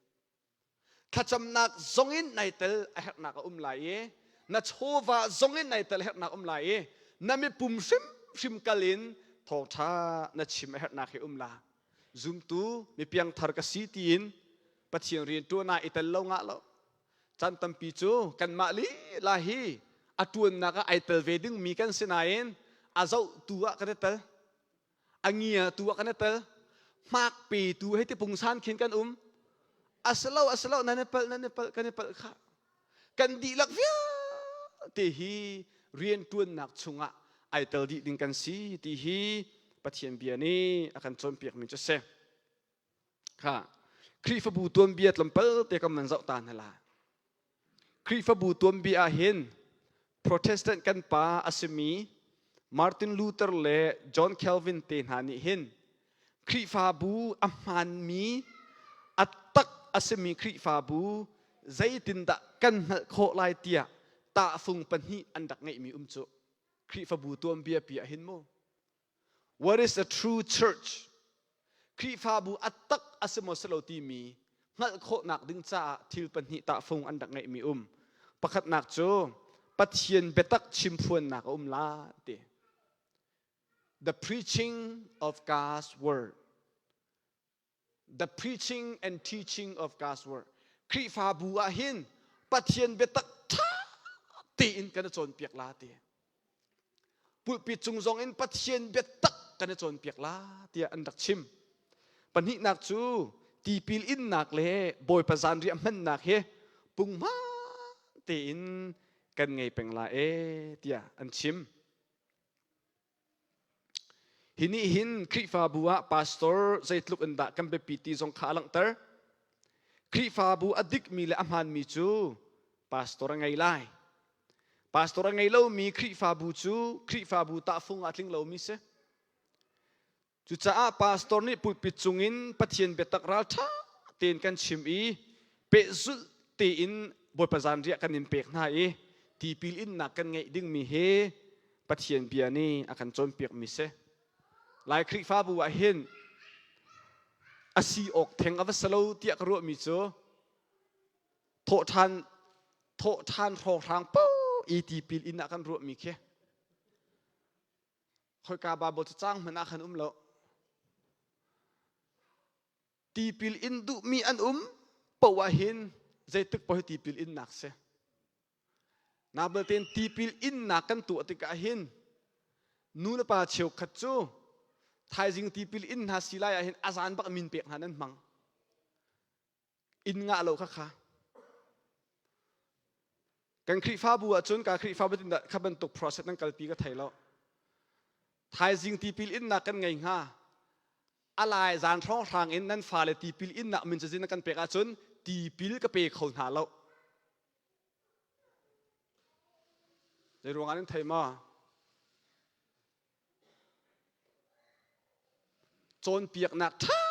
Thlacamnak zongin nai tel a herhnak a um lai i na chawva zongin nai tel a herhnak a um lai i na mipum hrimhrim kal in thawngṭha na chim a herhnak hi um la. Zumtu mipiangthar ka si tiin Pathian rian ṭuan ah i tel lo ngah lo. Caan tampi cu kanmah lila hi a ṭuannak ah ai tel ve dingmi kan si nain a zohtu ah kan i tel, a ngiatu ah kan i tel, hmak petu hei ti pungsan khin kan um. A si lo, a si lo, nan i palh, nan i palh, kan i palh khah. Kan dihlak vialte hi rian ṭuannak chungah ai tel dih ding kan si ti hi Pathian bia nih a kan cawnpiakmi cu a si. Kha Khrihfabu tuanbia tlawmpal te kan van zoh ta hna la. Khrihfabu tuanbia ah hin Protestant kan pa a simi Martin Luther le John Calvin te hna nih hin Khrihfabu a hmaanmi a tak a simi Khrihfabu zeitindah kan hngalh khawh lai tiah tahfung pahnih an rak ngeihmi um cu Khrihfabu tuanbia pi ah hin mu. What is a true church? Khrihfabu a tak a si maw si lo timi hngalh khawhnak ding caah thil pahnih tahfung an rak ngeihmi um. Pakhatnak cu Pathian biatak chimphuannak a um la ti. The preaching of God's word. The preaching and teaching of God's word. Khrihfabu ah hin Pathian biatak ṭha tein kan i cawnpiak la ti. Pulpit cung zong in Pathian biatak kan i cawnpiak la tiah an rak chim. Pahnihnak cu tipil innak le Bawipa zanriah hmannak hi punghman tein kan ngei peng la e tiah an chim. Hi nih hin Khrihfabu ah pastor zeitluk in dah kan biapi ti zong kha a langhter. Khrihfabu a dikmi le a hmaanmi cu pastor a ngei lai. Pastor a ngei lomi Khrihfabu cu Khrihfabu tahfung ah a tling lomi si. Cucaah pastor nih pulpit cungin Pathian biatak ralṭha tein kan chim i pehzulh tein Bawipa zanriah kan in pek hna i tipil innak kan ngeih dingmi hi Pathian bia nih a kan cawnpiakmi si. Lai Khrihfabu ah hin a si awk theng a va si lo tiah ka ruahmi cu thawhṭhan thawhṭhan hrawnghrang paoh i tipil in ah kan ruahmi khi Khoika Baibal cacang hmanh ah khan um lo. Tipil in duhmi an um poah ah hin zeitik paoh hi tipil innak si. Nabaltein tipil innak kan tuah tikah hin nu le pa cheukhat cu thaizing tipil in hna si lai ah hin a zan bak min pek hna nan hmang. Inn ngah lo kha kha. Kan Khrihfabu ahcun ka Khrihfabu tin dah kha bantuk process nan kalpi ka thei lo. Thaizing tipil innak kan ngei hnga. A lai zan hrawnghrang in nan fale tipil innak min cazin nan kan pek ahcun tipil ka pe kho hna lo. Zei ruangah nan thei maw? Cawnpiaknak ṭha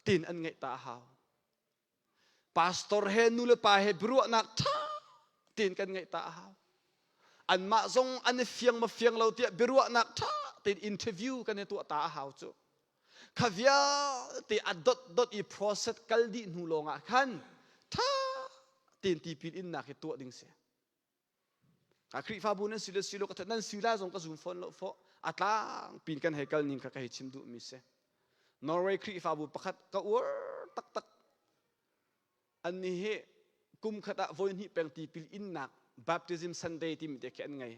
tein an ngeih ta a hau. Pastor he nulepa he biaruahnak ṭha tein kan ngeih ta a hau. Anmah zong an i fiang ma fiang lo tiah biaruahnak ṭha tein interview kan i tuah ta a hau cu. Kha vialte a dotdot i process kal dih hnu lawngah khan ṭha tein tipil innak hi tuah ding si. A Khrihfabu nan si le si lo ka nan si lai zong ka zum fawn lo fawh. A tlangpi in kan hei kal ning kha ka hei chim duhmi si. Norway Khrihfabu pakhat ka uar taktak. An nih hi kum khat ah voi hnih peng tipil innak baptism Sunday timi te khi an ngei.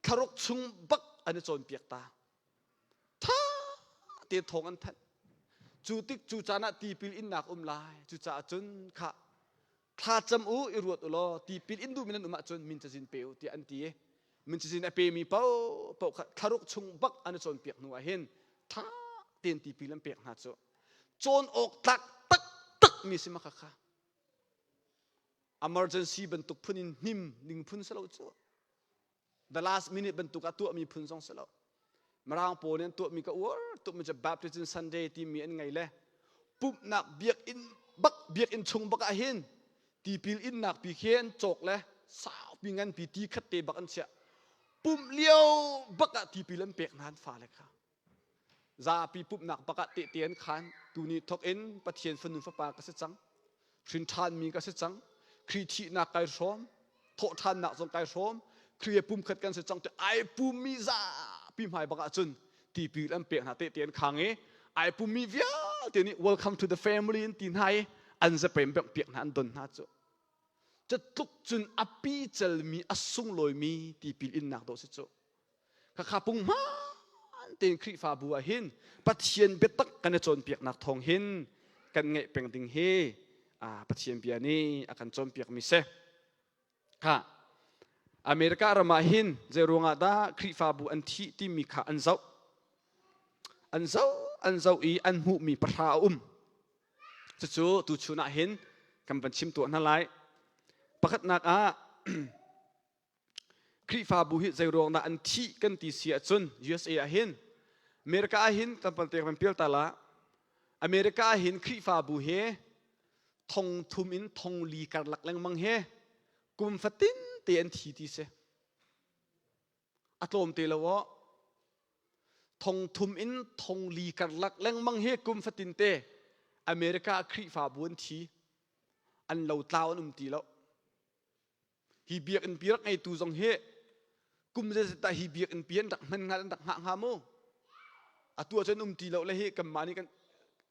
Thlaruk chung bak an i cawnpiak ta. Tha te thawng an thanh. Cu tik cu caan ah tipil innak um lai. Cucaah cun kha thlacam u i ruat u law tipil in duhmi nan um ahcun min cazin pe u tiah an ti i min cazin a pemi paohpaoh kha thlaruk chung bak an i cawnpiak hnu ah hin ṭha tein tipil an pek hna cu cawn awk tlak taktak mi si maka kha emergency bantuk phun in hnim ning phun si lo cu the last minute bantuk ah tuahmi phun zong si lo Mirang pawl nih an tuahmi ka uar tukmi cu Baptism Sunday timi an ngei le pumhnak biakinn bak biakinn chung bak ah hin tipil innak pi khi an cawk le saupi nganpi ti khat te bak an chiah pumh lio bak ah tipil an pek hna an fale kha Zapi pumhnak bak ah tehte an khaan. Tuni thawk in Pathian fanu fapa ka si cang. Hrin ṭhanmi ka si cang. Khrih thihnak kai hrawm. Thawhṭhannak zong kai hrawm. Khrih he pumkhat kan si cang ti ai pummi zapi hmai bak ahcun tipil an pek hna tehte an khang i ai pummi vialte nih welcome to the family an ti hna i an zapem bek piak hna an don hna cu. Catluk cun a picelmi a sunglawimi tipil innak dawh si cu. Khakha punghman tein Khrihfabu ah hin Pathian biatak kan i cawnpiaknak thawng hin kan ngeih peng ding hi Pathian bia nih a kan cawnpiakmi si. Kha America ram ah hin zei ruangah dah Khrihfabu an thih timi kha an zoh. An zoh an zoh i an hmuhmi pahra a um. Cucu tuchun ah hin kan van chim tuah hna lai. Pakhatnak ah Khrihfabu hi zeiruang dah an thih kan ti si ahcun USA ah hin America ah hin tlawmpal te kan pial ta la America ah hin Khrihfabu hi thong thum in thong li karlak lengmang he kum fatin te an thi ti si a tlawm te lo aw. Thong thum in thong li karlak lengmang hi kum fatin te America Khrihfabu an thi. An lo tlau an um ti lo. Hi biakinn pi rak ngeitu zong hi kum zeizat dah hi biakinn pi an rak hman hnga an rak hngah hnga mu. Atu ahcun um ti lo le hi kanmah nih kan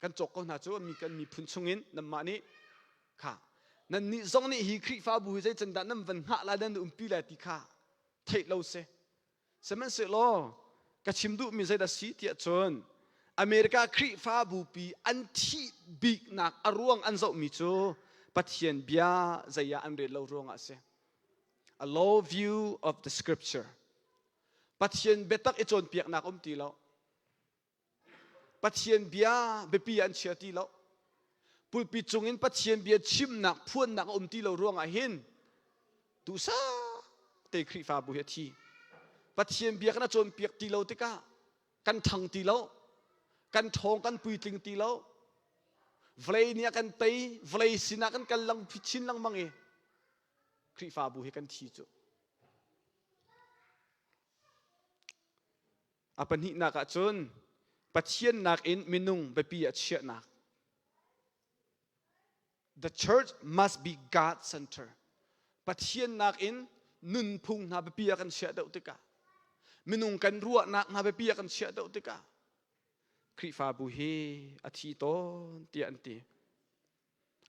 kan cawk ko hna cu mi kan miphun chungin nanmah nih kha nan nih zong nih hi Khrihfabu hi zei can dah nan van hngah lai nan umpi lai ti kha theih lo si. Sihmanhsehlaw ka chim duhmi zeidah si tiah cun America Khrihfabu pi an thih biknak a ruang an zohmi cu Pathian bia zei ah an rel lo ruangah a si. A low view of the scripture. Pathian biatak i cawnpiaknak um ti lo. Pathian bia biapi an chia ti lo. Pulpit cungin Pathian bia chimnak phuannak a um ti lo ruangah hin duhsah te Khrihfabu hi a thi. Pathian bia kan a cawnpiak ti lo tikah kan ṭhang ti lo, kan ṭhawng kan puitling ti lo. Vawlei nih a kan tei, vawlei sinah kan kal lang chin lengmang i Khrihfabu hi kan thi cu. A pahnihnak ah cun Pathian nakin minung biapi ah chiahnak. The church must be God center. Pathian nakin nunphung hna biapi ah kan chiah deuh tikah minung kan ruahnak hna biapi ah kan chiah deuh tikah Khrihfabu hi a thi tawn tiah an ti.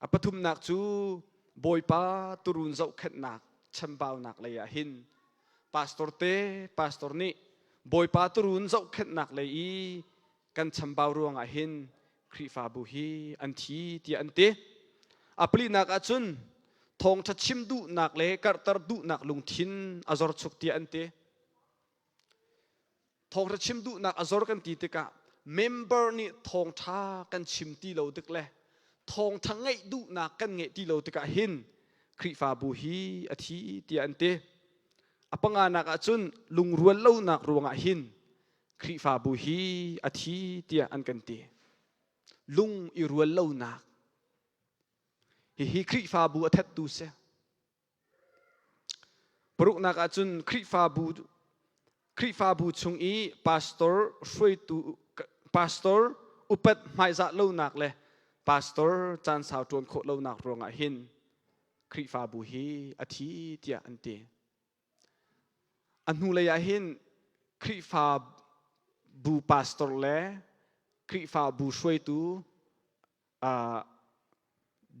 A pathumnak cu Bawipa turun zohkhenhnak chambaunak lei ah hin pastor te pastor nih Bawipa turun zohkhenhnak lei i kan chambau ruangah hin Khrihfabu hi an thi tiah an ti. A palinak ah cun thawngṭha chim duhnak le karhter duhnak lungthin a zorchuk tiah an ti. Thawngṭha chim duhnak a zor kan ti tikah member nih thawngṭha kan chim ti lo tik le thawngṭha ngeih duhnak kan ngeih ti lo tikah hin Khrihfabu hi a thi tiah an ti. A panganak ah cun lungrual lonak ruangah hin Khrihfabu hi a thi tiah an kan ti. Lung i rual lonak hihi Khrihfabu a thattu si. Paruknak ah cun Khrihfabu Khrihfabu chung i pastor hruaitu pastor upat hmaizah lonak le pastor caan sau ṭuan khawh lonak ruangah hin Khrihfabu hi a thi tiah an ti. A hnulei ah hin Khrihfabu pastor le Khrihfabu hruaitu uh,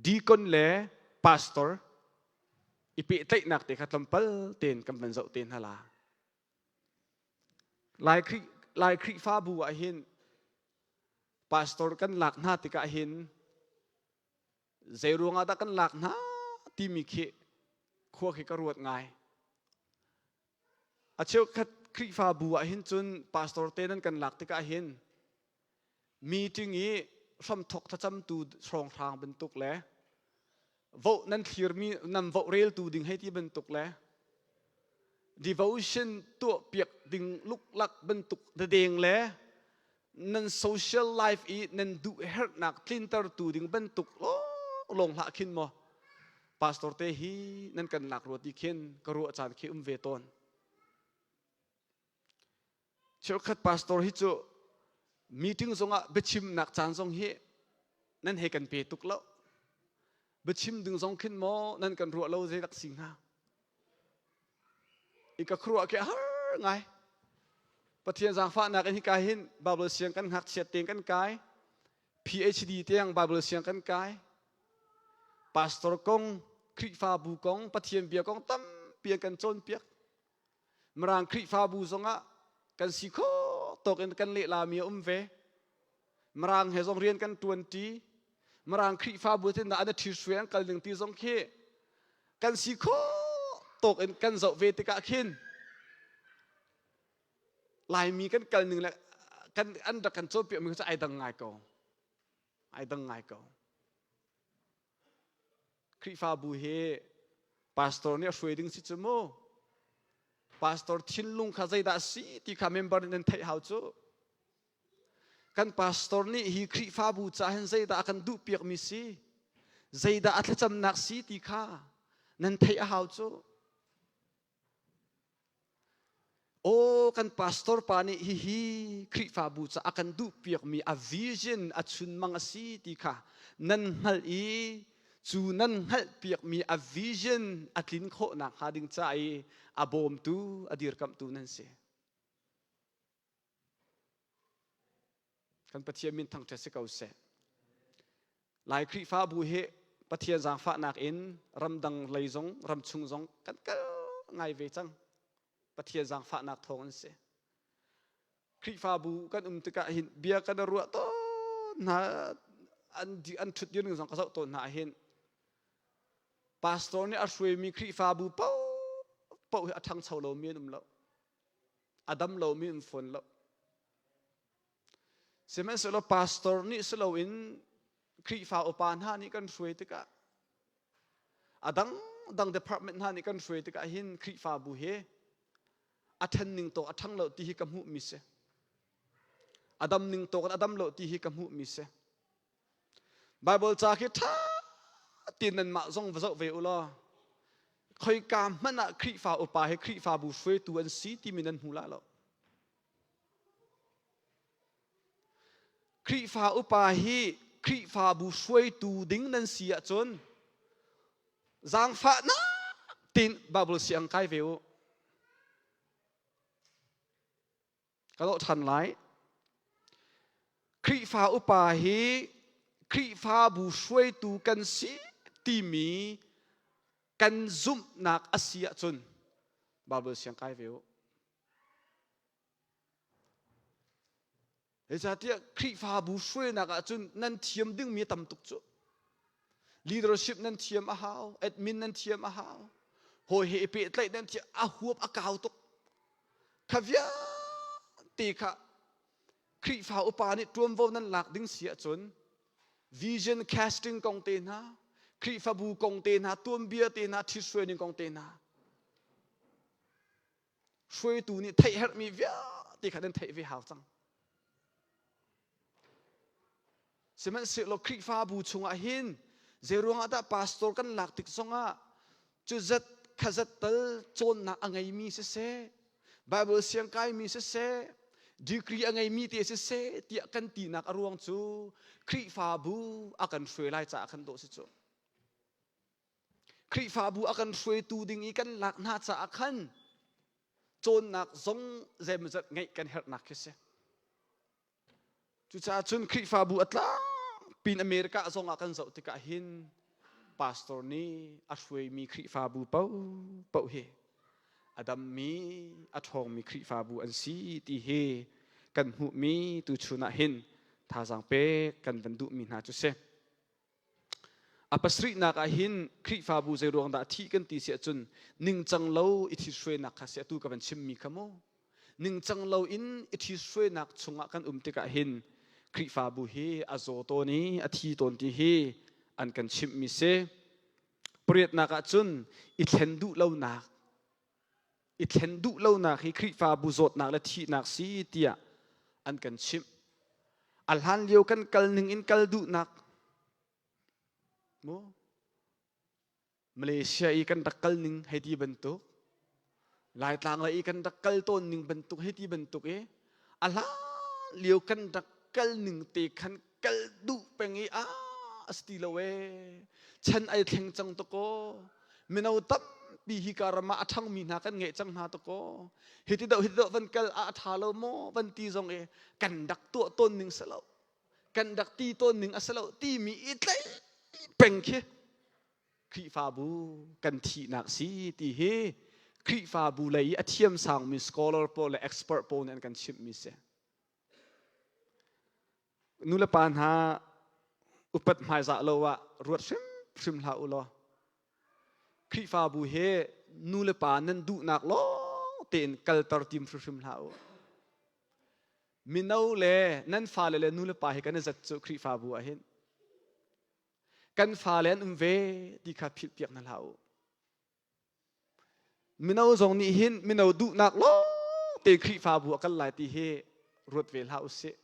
deacon le pastor i pehtlaihnak te kha tlawmpal tein kan van zoh te hna la. Lai Khrih Lai Khrihfabu ah hin pastor kan lak hna tikah hin zei ruangah dah kan lak hna timi khi khua khi ka ruat ngai. A cheukhat Khrihfabu ah hin cun pastor te nan kan lak tikah hin meeting i hramthok thlacamtu hrawnghrang bantuk le voh nan thlirmi nan voh reltu ding hei ti bantuk le devotion tuah piak ding luklak bantuk dadeng le nan social life i nan duh herhnak tlintertu ding bantuk lawng hlah khin maw pastor te hi nan kan lak rua ti khin ka ruah caan khi um ve tawn Cheukhat pastor hi cu meeting zongah biachimnak caan zong hi nan he kan pe tuk lo. Biachim ding zong khin maw nan kan ruah lo zei dak si hnga. I ka khuaruah khi har ngai. Pathian zaangfahnak in hika hin Bible siang kan ngakchiat tein kan kai. PhD tiang Bible siang kan kai. Pastor kong, Khrihfabu kong, Pathian bia kong tampi an kan cawnpiak. Mirang Khrihfabu zongah kan si khawh tawk in kan lehlami a um ve. Mirang he zong rian kan ṭuanṭi. Mirang Khrihfabu tin dah an ṭhithruai an kal ding ti zong khi kan si khawh tawk in kan zoh ve tikah khin Laimi kan kal ning le kan an rak kan cawnpiakmi cu ai dang ngai ko. Ai dang ngai ko. Khrihfabu hi pastor nih a hruai ding si cu mu. Pastor thinlung kha zeidah a si ti kha member nih nan theih hau cu. Kan pastor nih hi Khrihfabu ca hin zeidah a kan duhpiakmi si, zeidah a thlacamnak si ti kha nan theih a hau cu. Aw kan pastor pa nih hihi Khrihfabu ca a kan duhpiakmi a vision a chunmang a si ti kha nan hngalh i cu nan hngalhpiakmi a vision a tlin khawh nakhnga ding ca i a bawmtu a dirkamhtu nan si. Kan Pathian min thangṭhat si ko seh. Lai Khrihfabu hi Pathian zaangfahnak in ramdang lei zong ramchung zong kan kal ngai ve cang. Pathian zaangfahnak thawng an si. Khrihfabu kan um tikah hin bia kan ruah tawn hna an an ṭhut dir ning zong ka zoh tawn hna hin pastor nih a hruaimi Khrihfabu paoh hi a ṭhangcho lomi an um lo. A dam lomi an fawn lo. Sihmanhsehlaw pastor nih si loin Khrihfa upa hna nih kan hruai tikah a dangdang department hna nih kan hruai tikah hin Khrihfabu hi a ṭhen ning tawk a ṭhang lo ti hi ka hmuhmi si. A dam ning tawk in a dam lo ti hi ka hmuhmi si. Bible ca khi ṭha tein nanmah zong va zoh ve u law khoika hmanh ah Khrihfa upa hi Khrihfabu hruaitu an si timi nan hmu la lo. Khrihfa upa hi Khrihfabu hruaitu ding nan si ahcun zaangfahnak tein Bible siang kai ve u. Ka doh ṭhan lai. Khrihfa upa hi Khrihfabu hruaitu kan si timi kan zumhnak a si ahcun Bible siang kai ve u. Zeicahtiah Khrihfabu hruainak ahcun nan thiam dingmi a tam tuk cu. Leadership nan thiam a hau, admin nan thiam a hau, hawi he i pehtlaih nan thiam, a huap a kau tuk. Kha vialte kha Khrihfa upa nih ṭuanvo nan lak ding si ahcun vision casting kong te hna, Khrihfabu kong te hna, tuanbia te hna, ṭhithruai ning kong te hna, hruaitu nih theih herhmi vialte kha nan theih ve hau cang. Sihmanhsehlaw Khrihfabu chungah hin zeiruangah dah pastor kan lak tik zongah cu zat kha zat tal cawnnak a ngeimi siseh, Bible siang kaimi siseh, degree a ngeimi te siseh tiah kan tinak a ruang cu Khrihfabu a kan hruai lai caah khan dawh si cu. Khrihfabu a kan hruaitu ding i kan lak hna caah khan cawnnak zong zeimawzat ngeih kan herhnak khi si. Cucaah cun Khrihfabu a tlangpi in America zong ah kan zoh tikah hin pastor nih a hruaimi Khrihfabu paohpaoh hi a dammi a ṭhawngmi Khrihfabu an si ti hi kan hmuhmi tuchun ah hin thazaang pek kan van duhmi hna cu si. A pasarihnak ah hin Khrihfabu zeiruang dah thih kan ti si ahcun ningcang lo i ṭhithruainak kha si atu ka van chimmi kha mu. Ningcang lo in i ṭhithruainak chungah kan um tikah hin Khrihfabu hi a zaw tawn i a thi tawn ti hi an kan chimhmi si. Pariatnak ah cun i thlen duh lonak i thlen duh lonak hi Khrihfabu zawtnak le thihnak si tiah an kan chimh. A hlan lio kan kal ning in kal duhnak mu Malaysia i kan rak kal ning hei ti bantuk Laitlang lei i kan rak kal tawn ning bantuk hei ti bantuk i a hlan lio kan rak kal ning te khan kal duh peng i a a si ti lo ee chan ai thleng cang to kaw mino tampi hi ka ram ah a ṭhangmi hna kan ngeih cang hna to kaw hiti doh hiti doh van kal ah a ṭha lo maw van ti zong i kan rak tuah tawn ning si lo kan rak ti tawn ning a si lo timi i tlaih peng khi Khrihfabu kan thihnak si ti hi Khrihfabu lei i a thiamsangmi scholar pawl le expert pawl nih an kan chimhmi si. Nulepa hna upat hmaizah lo ah ruat hrimhrim hlah u law Khrihfabu he nulepa nan duhnak lawng tein kalter tim hrimhrim hlah u. Mino le nan fale le nulepa he kan i zat cu Khrihfabu ah hin kan fale an um ve ti kha philhpiak hna hlah u. Mino zong nih hin mino duhnak lawng te Khrihfabu a kal lai ti hi ruat ve hlah usih.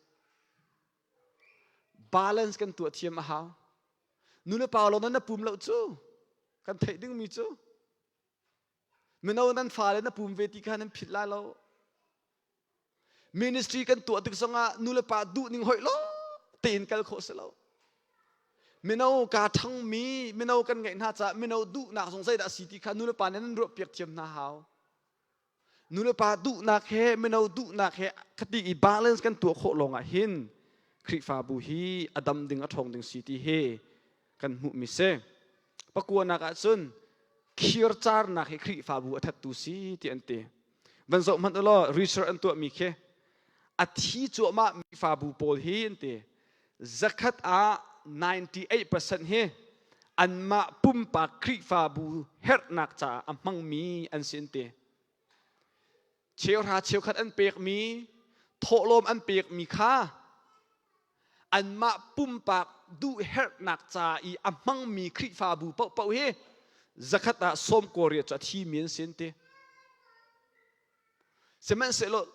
Balance kan tuah thiam a hau. Nu le pa lawng na pum lo cu kan theih dingmi cu mino nan fale na pum ve ti kha nan philh lai lo. Ministry kan tuah tik zongah nulepa duh ning hoih lo tein kal khawh si lo. Mino kaa ṭhangmi mino kan ngeih hna caah mino duhnak zong zeidah a si ti kha nulepa nih nan ruahpiak thiam hna hau. Nulepa duhnak he mino duhnak he khati i balance kan tuah khawh lawngah hin Khrihfabu hi a dam ding a ṭhawng ding si ti hi kan hmuhmi si. Pakuanak ah cun khircarnak hi Khrihfabu a thattu si ti an ti. Van zoh hmanh u law research an tuahmi khi a thi cuahmah mi Khrihfabu pawl hi an ti. Zakhat ah 98% hi anmah pumpak Khrihfabu herhnak caah a hmangmi an si an ti. Cheuhra cheukhat an pekmi, thawhlawm an pekmi kha anmah pumpak duhherhnak ca i a hmangmi Khrihfabu paohpaoh hi zakhat ah sawm kawriat cu a thimi an si an ti. Sihmanhsehlaw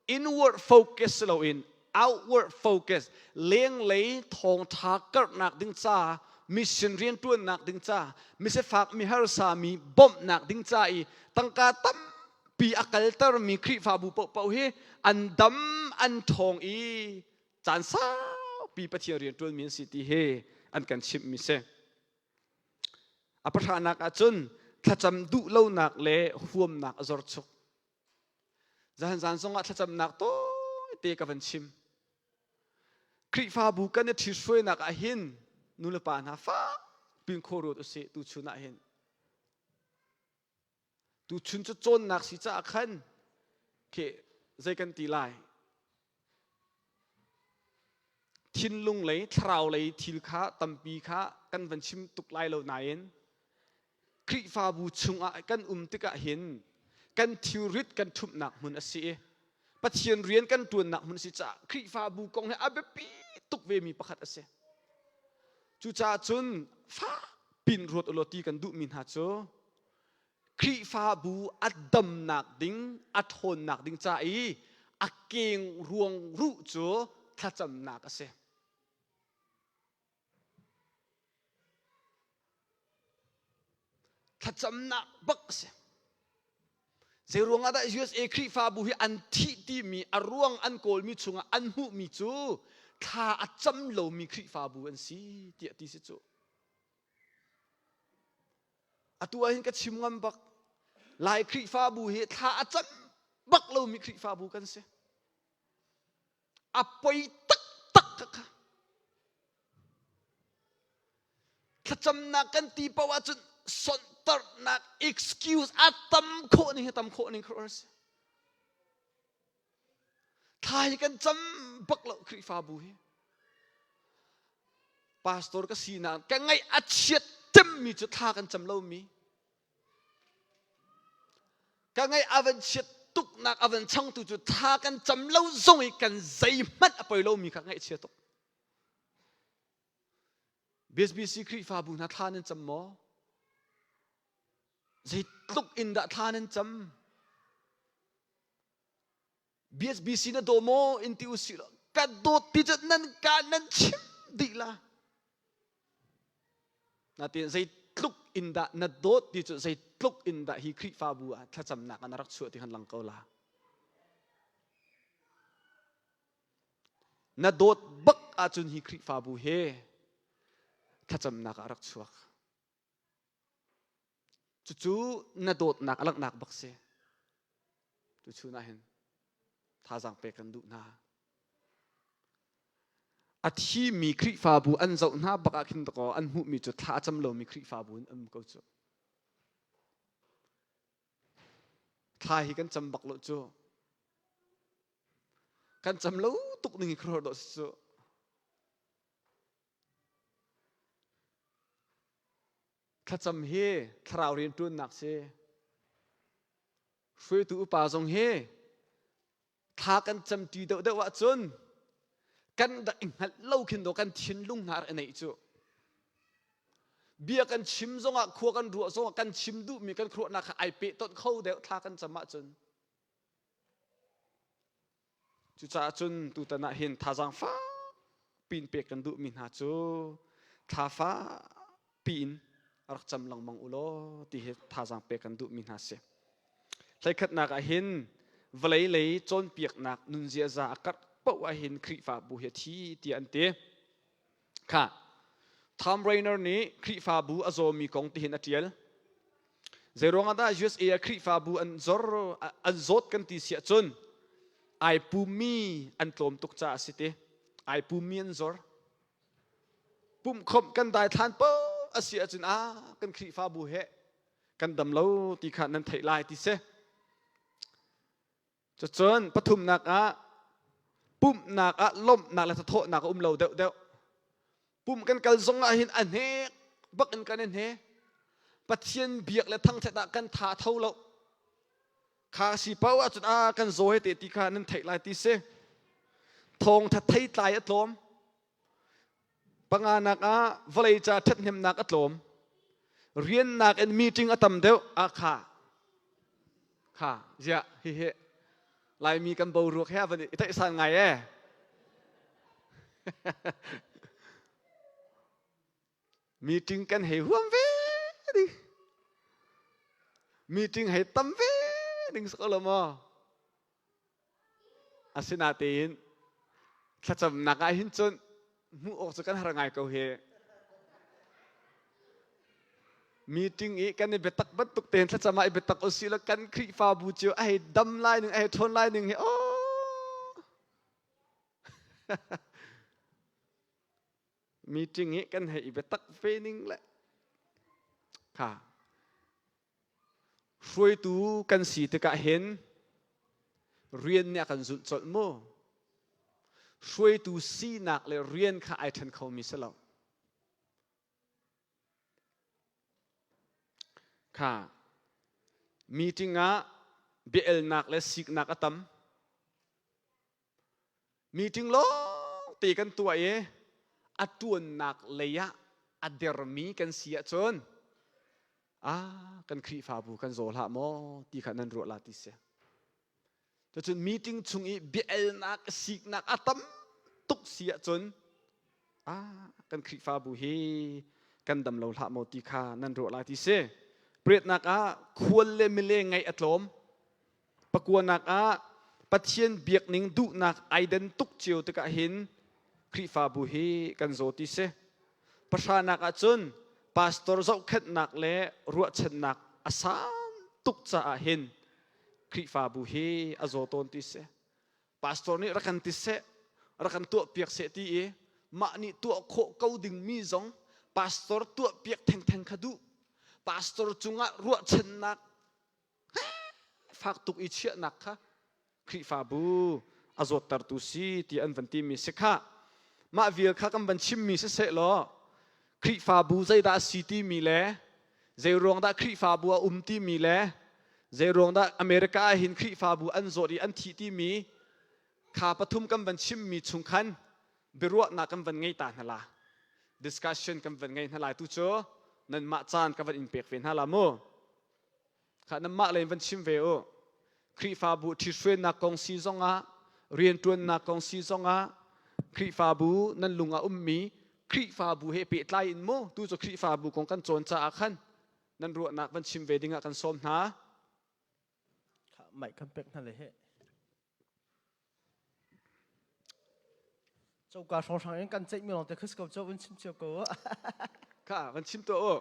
inward focus si loin outward focus lenglei thawngṭha karhnak ding ca mission rianṭuannak ding ca misifak miharsa mi bawmhnak ding ca i tangka tampi a kaltermi Khrihfabu paohpaoh hi an dam an ṭhawng i caan saupi Pathian rianṭuanmi an si ti hi an kan chimhmi si. A pahranak ahcun thlacam duh lonak le huamnak a zor chuk. Zahan zan zongah thlacamnak tawite ka van chim. Khrihfabu kan i ṭhithruainak ah hin nulepa hna fak pin khaw ruat usih tuchun ah hin. Tuchun cu cawnnak si caah khan khi zei kan ti lai thinlung lei thlarau lei thil kha tampi kha kan van chim tuk lai lo nain Khrihfabu chungah kan um tikah hin kan thilrit kan ṭhumhnak hmun a si i Pathian rian kan ṭuannak hmun a si caah Khrihfabu kong hi a biapi tuk vemi pakhat a si. Cucaah cun fak pin ruat ulaw ti kan duhmi hna cu Khrihfabu a damnak ding, a ṭhawnnak ding ca i a keng ruang ruh cu thlacamnak a si. Thlacamnak bak a si. Zei ruangah dah USA Khrihfabu hi an thih timi a ruang an kawlmi chungah an hmuhmi cu thla a cam lomi Khrihfabu an si tiah ti si cu. Atu ah hin ka chim ngam bak. Lai Khrihfabu hi thla a cam bak lomi Khrihfabu kan si. A poi taktak ka kha. Thlacamnak kan ti paoh ahcun sonhtarhnak excuse a tam khawh ning hi tam khawh ning kha si. Thla hi kan cam bak lo Khrihfabu hi. Pastor ka sinak ka ngaih a chiat cemmi cu thla kan cam lomi. Ka ngaih a van chiat tuknak a van changtu cu thla kan cam lo zong i kan zeihmanh a poi lomi kha ngaihchia tuk. BSBC Khrihfabu hna thla nan cam maw? Zeitluk in dah thla nan cam? BSBC na daw maw in ti usih law ka dawt ti cu nan ka nan chim dih la. Natin zeitluk in dah na dawt ti cu zeitluk in dah hi Khrihfabu ah thlacamnak ah na rak chuah ti khan lang ko la. Na dawt bak ahcun hi Khrihfabu he thlacamnak ah rak chuak. Cucu na dawtnak a langhnak bak si. Tuchun ah hin thazaang pek kan duh hna. A thimi Khrihfabu an zoh hna bak ah khin dakaw an hmuhmi cu thla a cam lomi Khrihfabu in um ko cu. Thla hi kan cam bak lo cu. Kan cam lo tuk ning hi khuaruah dawh si cu. Thlacam hi thlarau rianṭuannak si. Hruaitu upa zong hi thla kan camṭi deuhdeuh ahcun kan rak i hngalh lo khin daw kan thinlung hna rak i neih cu. Bia kan chim zongah khua kan ruah zongah kan chim duhmi kan khuaruahnak kha ai pehtonh kho deuh thla kan cam ahcun. Cucaah cun tutan ah hin thazaang fak piin pek kan duhmi hna cu thla fak piin rak cam lengmang u law ti hi thazaang pek kan duhmi hna si. Hleikhatnak ah hin Vawlei lei cawnpiaknak nun ziaza a karh paoh ahhin Khrihfabu hi a thi tiah an ti. Kha Tom Rainer nih Khrihfabu a zawmi kong tihin a ṭial. Zeiruang ah dah USA ah Khrihfabu an zor an zawt kan ti si ahcun ai pummi an tlawm tuk caah a si ti. Ai pummi an zor. Pumhkhawmh kan daithlan paoh a si ahcun ah kan Khrihfabu he kan dam lo ti kha nan theih lai ti si. Cucun pathumnak ah pumhnak ah lawmhnak le thathawhnak a um lo deuhdeuh. Pumh kan kal zong ah hin a hnek bak in kan i hne. Pathian biak le thangṭhat ah kan tha tho lo. Kha si paoh ahcun ah kan zaw he te ti kha nan theih lai ti si. Thawngṭha theitlai a tlawm. Panganak ah vawlei ca ṭhathnemnak a tlawm. Riannak in meeting a tam deuh. Ah kha kha ziah hihi Laimi kan boruak he a van i theihsan ngai ee. Meeting kan hei huam ve ding. Meeting hei tam ve ding sak lo maw? Asinatein thlacamnak ah hin cun hmuh awk cu kan har ngai ko hi. Meeting i kan i biatak bantuk tein thlacam ah i biatak usih law kan Khrihfabu cio a hei dam lai ning a hei ṭhawn lai ning hi aw. Meeting i kan hei i biatak ve ning le kha Hruaitu kan si tikah hin rian nih a kan zulh colh mu. Hruaitu sinak le rian kha ai ṭhen khomi si lo. Kha meeting ah bia-elnak le siknak a tam. Meeting lawngte kan tuah i a ṭuannak lei ah a dermi kan si ahcun ah kan Khrihfabu kan zaw hlah maw ti kha nan ruah la ti si. Cucun meeting chung i bia-elnak siknak a tam tuk si ahcun ah kan Khrihfabu hi kan dam lo hlah maw ti kha nan ruah lai ti si. Pariatnak ah khual le mileng ngaih a tlawm. Pakuanak ah Pathian biakning duhnak ai den tuk cio tikah hin Khrihfabu hi kan zaw ti si. Pahranak ah cun pastor zohkhenhnak le ruahchannak a sang tuk caah hin Khrihfabu hi a zaw tawn ti si. Pastor nih rak kan ti seh, rak kan tuahpiak seh ti i mah nih tuah khawh ko dingmi zong pastor tuahpiak thengtheng kha duh. Pastor cungah ruahchannak fak tuk i chiahnak kha Khrihfabu a zawttertu si ti an van timi si kha mah vial kha kan van chimmi siseh law Khrihfabu zeidah a si timi le zei ruang dah Khrihfabu a um timi le zei ruang dah America ah hin Khrihfabu an zawt i an thih timi kha pathum kan van chimmi chung khan biaruahnak kan van ngei ta hna la discussion kan van ngei hna lai tu cu nanmah caan ka van in pek ve hna la mu Khah nanmah lei van chim ve u. Khrihfabu ṭhithruainak kong si zongah, rianṭuannak kong si zongah, Khrihfabu nan lung ah ummi Khrihfabu he pehtlai in mu tu cu Khrihfabu kong kan cawn caah khan nan ruahnak van chim ve dingah kan sawm hna. Mic kan pek hna le he. Coka hrawnghrang in kan ceihmi lawng te khis ko cho van chim cio ko. Kha van chim tuah u.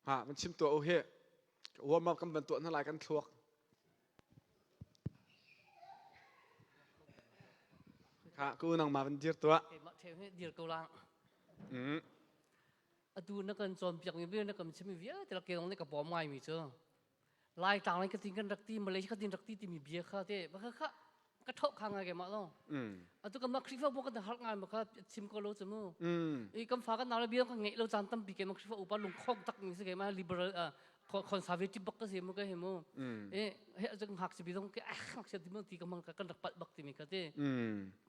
Ha van chim tuah u hi. Warm up kan van tuah hna lai kan thluak. Kha ku nang ma van dir tuah. Keimah theu hi dir ko lang. Atu na kan cawnpiakmi vialte na kan chimmi vialte lak ke zong nih ka pawm ngaimi cu Laitlang in ka tin kan rak ti Malaysia ka tin rak ti timi bia kha te ba kha kha ka thok kha ngai ke mah lo atu kan mah Khrihfa bu kan har ngai ma kha chim ko lo chu mu i kan fa kan nau le bia kan ngeih lo caan tampi ke ma Khrihfa upa lungkhong tak mi si ke ma liberal conservative bak ka si mu ka hi mu e he chu hngak si bi zong ke ah hngak si ti mu ti ka mang ka kan rak palh bak timi kha te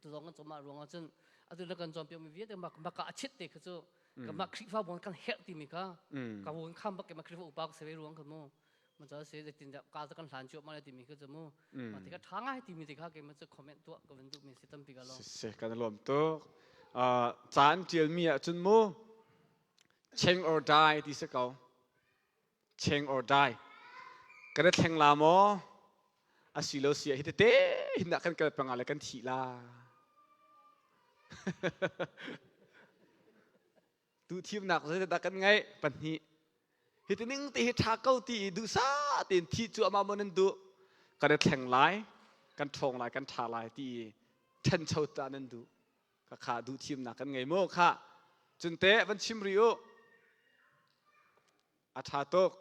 tu zong kan choma ruang ah cun atu na kan cawnpiak mi vialte mak maka a chit te kha cu kanmah Khrihfabu kan herh timi kha ka wun kham bak ke Khrihfa upa ka se ruang kha mu ma cha se zeitin dah ka kan hlan chuah ma le timi kha chu mu ma ti ka tha ngai timi ti kha ke ma chu comment tuah ka van duh mi si tampi ka lo se kan lawm tuk caan tial mi ah cun mu change or die ti se ko. Change or die. Kan i thleng la maw? Asilo si hi tete hin dah kan kal panga le kan thi la. Tu thimnak zeidah kan ngeih? Pahnih. Hi ti ning te hi ṭha ko ti i duhsa tein thi cu amah maw nan duh? Kan i thleng lai, kan ṭhawng lai, kan ṭha lai ti i ṭhancho ta nan duh. Ka kha duh thimnak kan ngei maw kha? Cun teh van chim rih u. A ṭha tuk.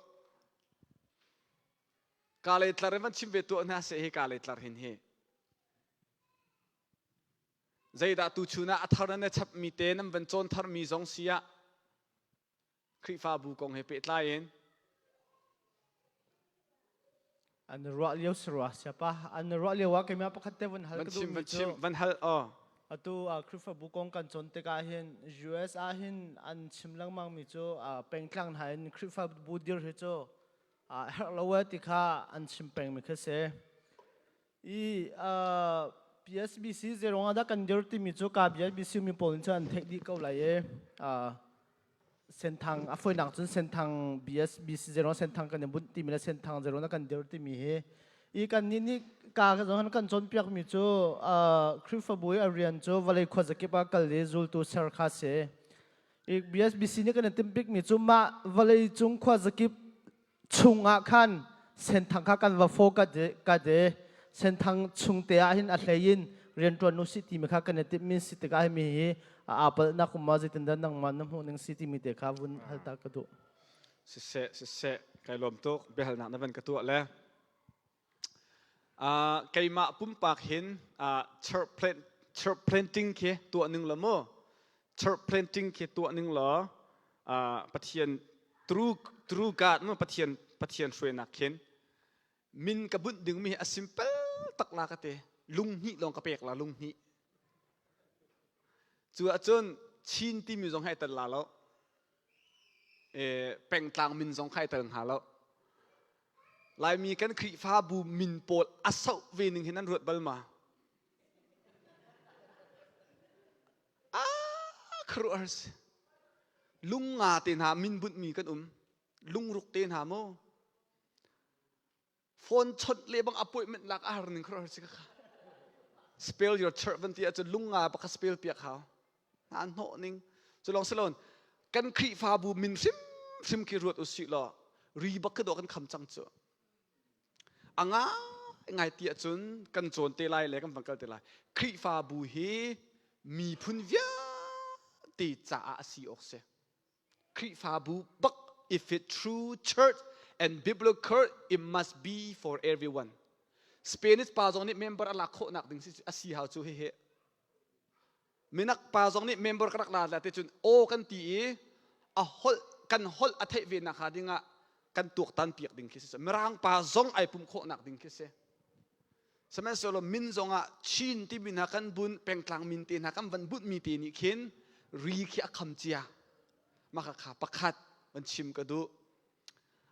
Ka lei tlar in van chim ve tuah hna seh hi ka lei tlar hin hi. Zeidah tuchun ah a thar nan i chapmi te nan van cawn tharmi zong si ah Khrihfabu kong he pehtlai in An ruah lio si rua siapa an ruah lio ah keimah pakhat te vun hal van ka chim duhmi van cu chim van hal aw atu Khrihfabu kong kan cawn tikah hin US ah hin an chim lengmang mi cu pengtlang hna in Khrihfabu dir hi cu herh lo e ti kha an chim peng mi khi si. I PSBC zeirong ah dah kan dir timi cu ka BSBC mi pawl nih cun an theih dih ko lai i Senthang a fawinak cun Senthang BSBC zeirong Senthang kan i bunh timi le Senthang zeirong dah kan dir timi hi i kan nih nih ka zong kan cawnpiak mi cu Khrihfabu i a rian cu vawlei khuazakip ah kal i zultu ser kha si. I BSBC nih kan i timh bikmi cu mah vawlei cung khuazakip chungah khan senthang kha kan va fo ka de senthang chung te ah hin a hlei in rianṭuan u si timi kha kan i timhmi si tikah hi mi hi a apalnak um ma zeitindah nangmah na hmuh ning si timi te kha vun hal ta ka duh. Siseh siseh kai lawm tuk biahalnak na van ka tuah le keimah pumpak hin church plant church planting khi tuah ning la mu church planting khi tuah ning law Pathian true true God mu Pathian Pathian hruainak khin min ka bunh ding mi hi a simple tak la ka te lung hnih lawng ka pek la lung hnih cu ahcun Chin timi zong hai tel la lo pengtlang min zong khai tel hnga lo Laimi kan Khrihfabu min pawl a soh ve ning hin an ruat bal ma? Ah, khuaruahhar si. Lungnga te hna min bunhmi kan um. Lungruk te hna mu. Phone chawnh le bang appointment lak a har ning khuaruahhar si ka kha. Spell your church van ti ahcun lungnga pakhat spell piak hau. Hna hnawh ning. Cu lawng si loin kan Khrihfabu min hrimhrim khi ruat usih law ri bak khi dawh kan kham cang cu. A ngai ngai ti ahcun kan cawn te lai le kan van kal te lai. Khrihfabu hi miphun vialte caah a si awk si. Khrihfabu bak if it true church and biblical it must be for everyone. Spanish pa zong nih member a lak khawhnak ding si a si hau cu hihi. Minak pa zong nih member ka rak la la te cun aw kan ti i a holh kan holh a theih ve nak hnga ding ah kan tuaktan piak ding khi si. Mirang pa zong ai pum khawhnak ding khi si. Sihmanhsehlaw min zong ah Chin timi hna kan bun pengtlang min te hna kan van bunh mi te nih khin ri khi a kham cia. Mah kha pakhat van chim ka duh.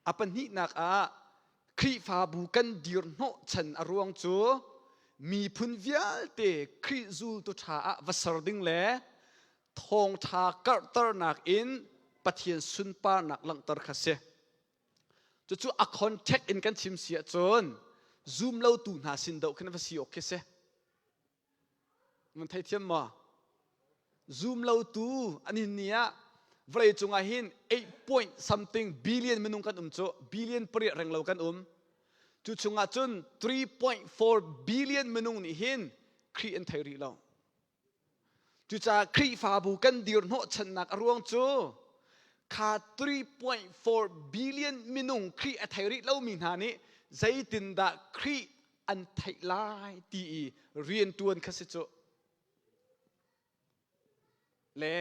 A pahnihnak ah Khrihfabu kan dirhnawh chan a ruang cu miphun vialte Khrih zultu ṭha ah va ser ding le thawngṭha karhternak in Pathian sunparnak langhter kha si. Cucu a contact in kan chim si ahcun zum lotu hna sin doh khin va si awk khi si. Nan theithiam maw? Zum lotu an hin ni ah vawlei cungah hin 8 point something billion minung kan um cu billion pariat reng lo kan um. Cu chungah cun 3.4 billion minung nih hin Khrih an thei rih lo. Cucaah Khrihfabu kan dir hnawhchannak a ruang cu kha 3.4 billion minung Khrih a thei rih lomi hna nih zeitindah Khrih an theih lai ti i rianṭuan kha si cu le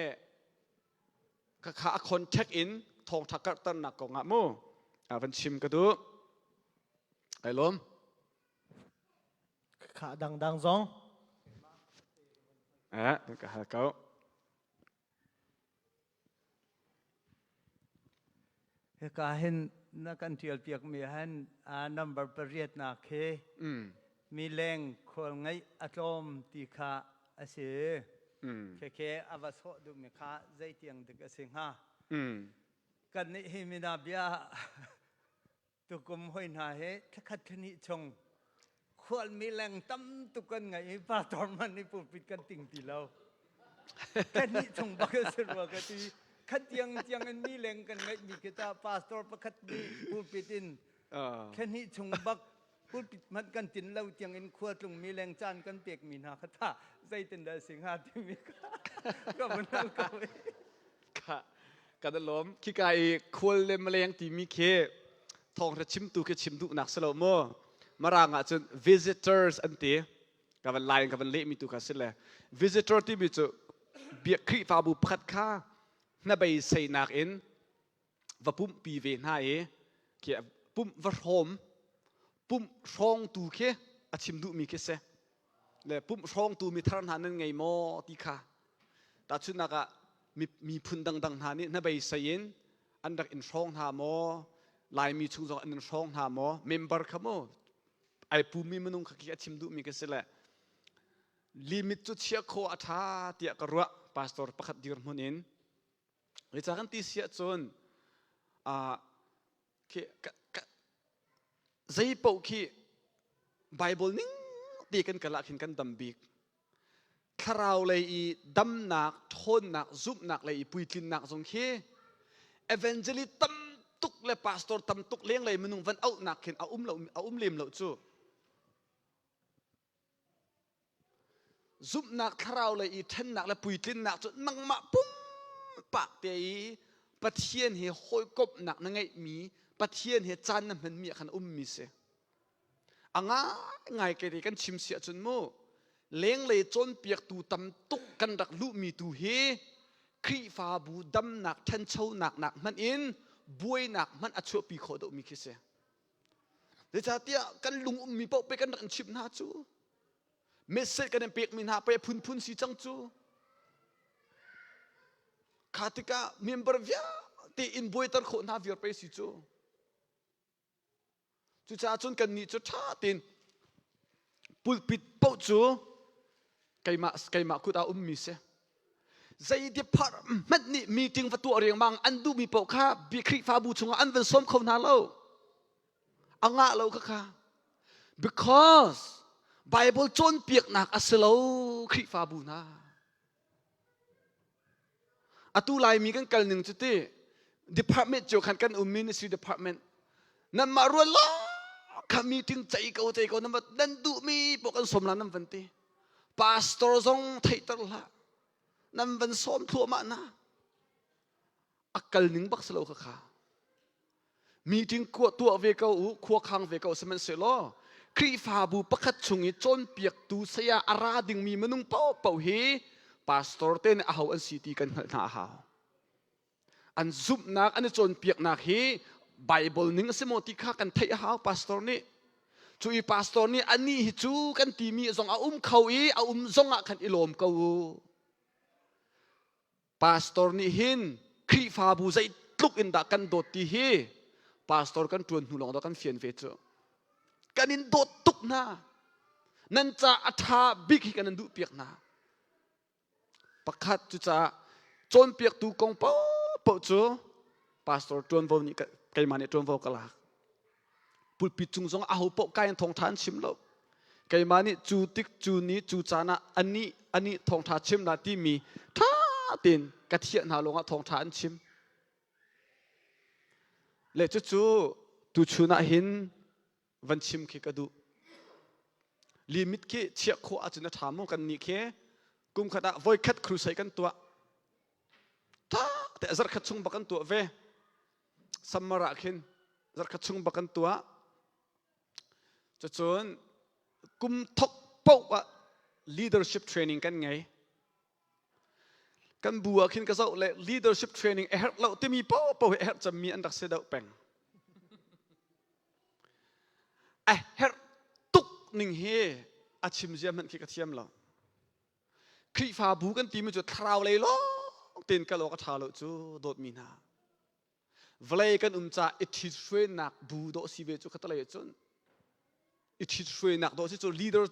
ka kha a contact in thawngṭha karhternak kong ah mu a van chim ka duh ai lawm Kha dangdang zong eh ka hal ko Hika hin na kan ṭial piakmi han number pariatnak hi mileng khual ngeih a tlawm ti kha a si. Khekhe a va sawh duhmi kha zeitiang dik a si hnga? Kannih hi mina bia. Tukum hoi hna hi thlakhat thlahnih chung khual mileng tam tuk kan ngei i pastor man i pulpit kan ting ti lo. Thlahnih chung bak a si rua ka ti. Khat tiang tiang in mileng kan ngeih mi khi ta pastor pakhat nih pulpit in thlahnih chung bak pulpit hmanh kan tin lo tiang in khua tlung mileng caan kan pek mi hna kha tha zeitin dah si hnga timi kha ka vun hal ko. Ka kan i lawm. Khika i khual le maleng timi khi thawngtha chimtu khi chim duhnak si lo mu. Mirang ah cun visitors an ti. Ka van lai in ka van lehmi tu kha si le. Visitor timi cu bia Khrihfabu pakhat kha hnabeiseinak in va pumhpi ve hna i khi pumh va hrawm pumh hrawngtu khi a chim duhmi khi si. Le pumh hrawngtu mithar hna nan ngei maw ti kha Tahchunhnak ah miphun dangdang hna nih hnabeisei in an rak in hrawng hna maw? Laimi chung zong an in hrawng hna maw? Member kha mu ai pummi minung kha khi a chim duhmi ka si le limit cu chiah khawh a ṭha tiah ka ruah pastor pakhat dirhmun in. Zeicah kan ti si ahcun khi zei paoh khi Bible ning te kan kal ah khin kan dam bik. Thlarau lei i damnak, ṭhawnnak, zumhnak lei i puitlinnak zong khi evangelist tam tuk le pastor tam tuk lenglei minung van auhnak khin a um lo a um lem lo cu. Zumhnak thlarau lei i ṭhennak le puitlinnak cu nangmah pumpak te i Pathian he hawikomhnak na ngeihmi, Pathian he caan na hmanmi ah khan ummi si. A ngaingai kei kan chim si ahcun mu lenglei cawnpiaktu tam tuk kan rak luhmi tu hi Khrihfabu damnak ṭhanchonak nak hmanh in buainak hmanh a chuahpi khawh deuhmi khi si. Zeicahtiah kan lung ummi paoh pe kan rak in chimh hna cu. Message kan in pekmi hna pei phunphun si cang cu. Kha tikah member vialte in buaiter khawh hna viar pei si cu. Cucaah cun kannih cu ṭha tein pulpit paoh cu keimah keimah kut ah ummi si. Zei department hmanh nih meeting va tuah riangmang an duhmi paoh kha Khrihfabu chungah an van sawm kho hna lo. A ngah lo kha kha. Because Bible cawnpiaknak a si lo Khrihfabu hna. Atu Laimi kan kal ning cu ti department cio khan kan um ministry department nanmah rual lawng kha meeting cei ko cei ko nan nan duhmi paoh kan sawm la nan van ti pastor zong theihter hlah nan van sawm thluahmah na a kal ning bak si lo kha kha Meeting tuah ve ko u, khua khang ve ko sihmanhsehlaw Khrihfabu pakhat chung i cawnpiaktu saya a ra dingmi minung paohpaoh hi pastor te nih aho an si ti kan hngalh hna a hau. An zumhnak, an i cawnpiaknak hi Bible ning a si maw ti kha kan theih a hau pastor nih. Cu i pastor nih anih hi cu kan timi zong a um kho i a um zong ah khan i lawm ko u. Pastor nih hin Khrihfabu zeitluk in dah kan dawt ti hi pastor kan ṭuan hnu lawng dah kan fian ve cu. Kan in dawt tuk hna. Nan ca a ṭha bik hi kan in duhpiak hna. Pakhat cucaah cawnpiaktu kong paohpaoh cu pastor ṭuanvo nih keimah nih ṭuanvo ka lak. Pulpit cung zong aho paoh kai in thawngṭha an chim lo. Keimah nih cu tik cu ni cu caan ah anih anih thawngṭha chim na timi ṭha tein ka thiah hna lawngah thawngṭha an chim. Le cucu tuchun ah hin van chim khi ka duh. Limit khi chiah khawh ahcun a ṭha maw kan nih khi kum khat ah voikhat crusade kan tuah. Ṭha te zarhkhat chung bak kan tuah ve. Summer ah khin zarhkhat chung bak kan tuah. Cucun kum thok paoh ah leadership training kan ngei. Kan bu ah khin ka zoh le leadership training a herh lo timi paoh hi a herh cemmi an rak si deuh peng. A herh tuk ning hi a chim zia hmanh khi ka thiam lo. Khrihfabu kan timi cu thlarau lei lawng tein kal awk a ṭha lo cu dawtmi hna. Vawlei kan um caah i ṭhithruainak bu dawh si ve cu khatalei cun i ṭhithruainak dawh si cu leader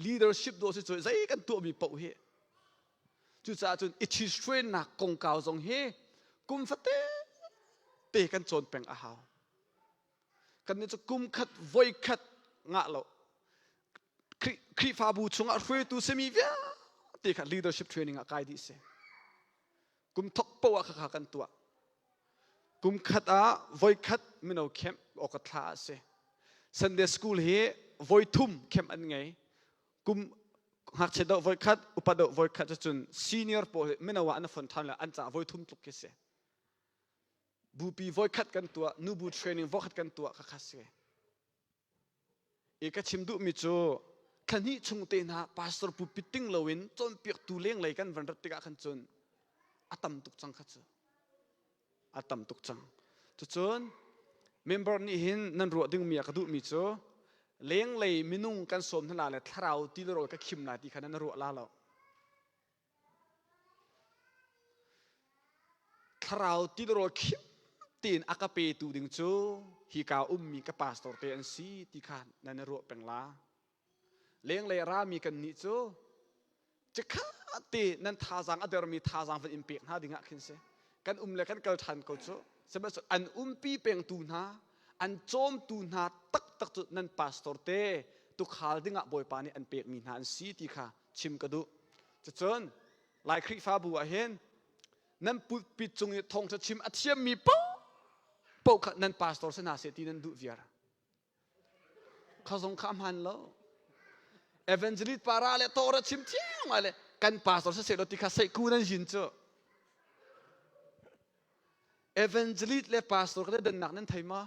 leadership dawh si cu zei kan tuahmi paoh hi cucaah cun i ṭhithruainak kongkau zong hi kum fate te kan cawn peng a hau. Kan cu kum khat voi khat ngah lo. Khrihfabu chungah hruaitu simi vialte kha leadership training ah kai dih si. Kum thok poah kha kha kan tuah. Kum khat ah voi khat mino camp awk thla a si. Sunday school hi voi thum camp an ngei. Kum ngakchia deuh voi khat, upa deuh voi khat cun senior pawl mino ah an fon ṭhan le an caah voi thum tluk khi si. Bupi voi khat kan tuah, nubu training voi khat kan tuah kha kha si. I ka chim duhmi cu thla hnih chung te hna pastor pulpit ting loin cawnpiaktu lenglei kan van rat tikah khan cun a tam tuk cang kha cu. A tam tuk cang. Cucun member nih hin nan ruah dingmi ah ka duhmi cu lenglei minung kan sawm hna le thlarau ti le rawl ka khim lai ti kha nan ruah la lo. Thlarau tilrawl khim tein a ka petu ding cu hika ummi ka pastor te an si ti kha nan i ruah peng la. Lenglei rami kan nih cu cikhat te nan thazaang a dermi thazaang van in pek hna ding ah khin si. Kan um le kan kal ṭhan ko cu. Sihmanhsehlaw an umpi pengtu hna, an cawmtu hna taktak cu nan pastor te tukhal dingah Bawipa nih an pekmi hna an si ti kha chim ka duh. Cucun Lai Khrihfabu ah hin nan pulpit cung i thawngṭha chim a thiammi paoh kha nan pastor si hna seh ti nan duh viar. Kha zong kha a hmaan lo. Evangelist para le Torah chim thiam ngai le kan pastor si seh lo ti kha seihku nan yin cu. Evangelist le pastor ka dannak nan thei ma?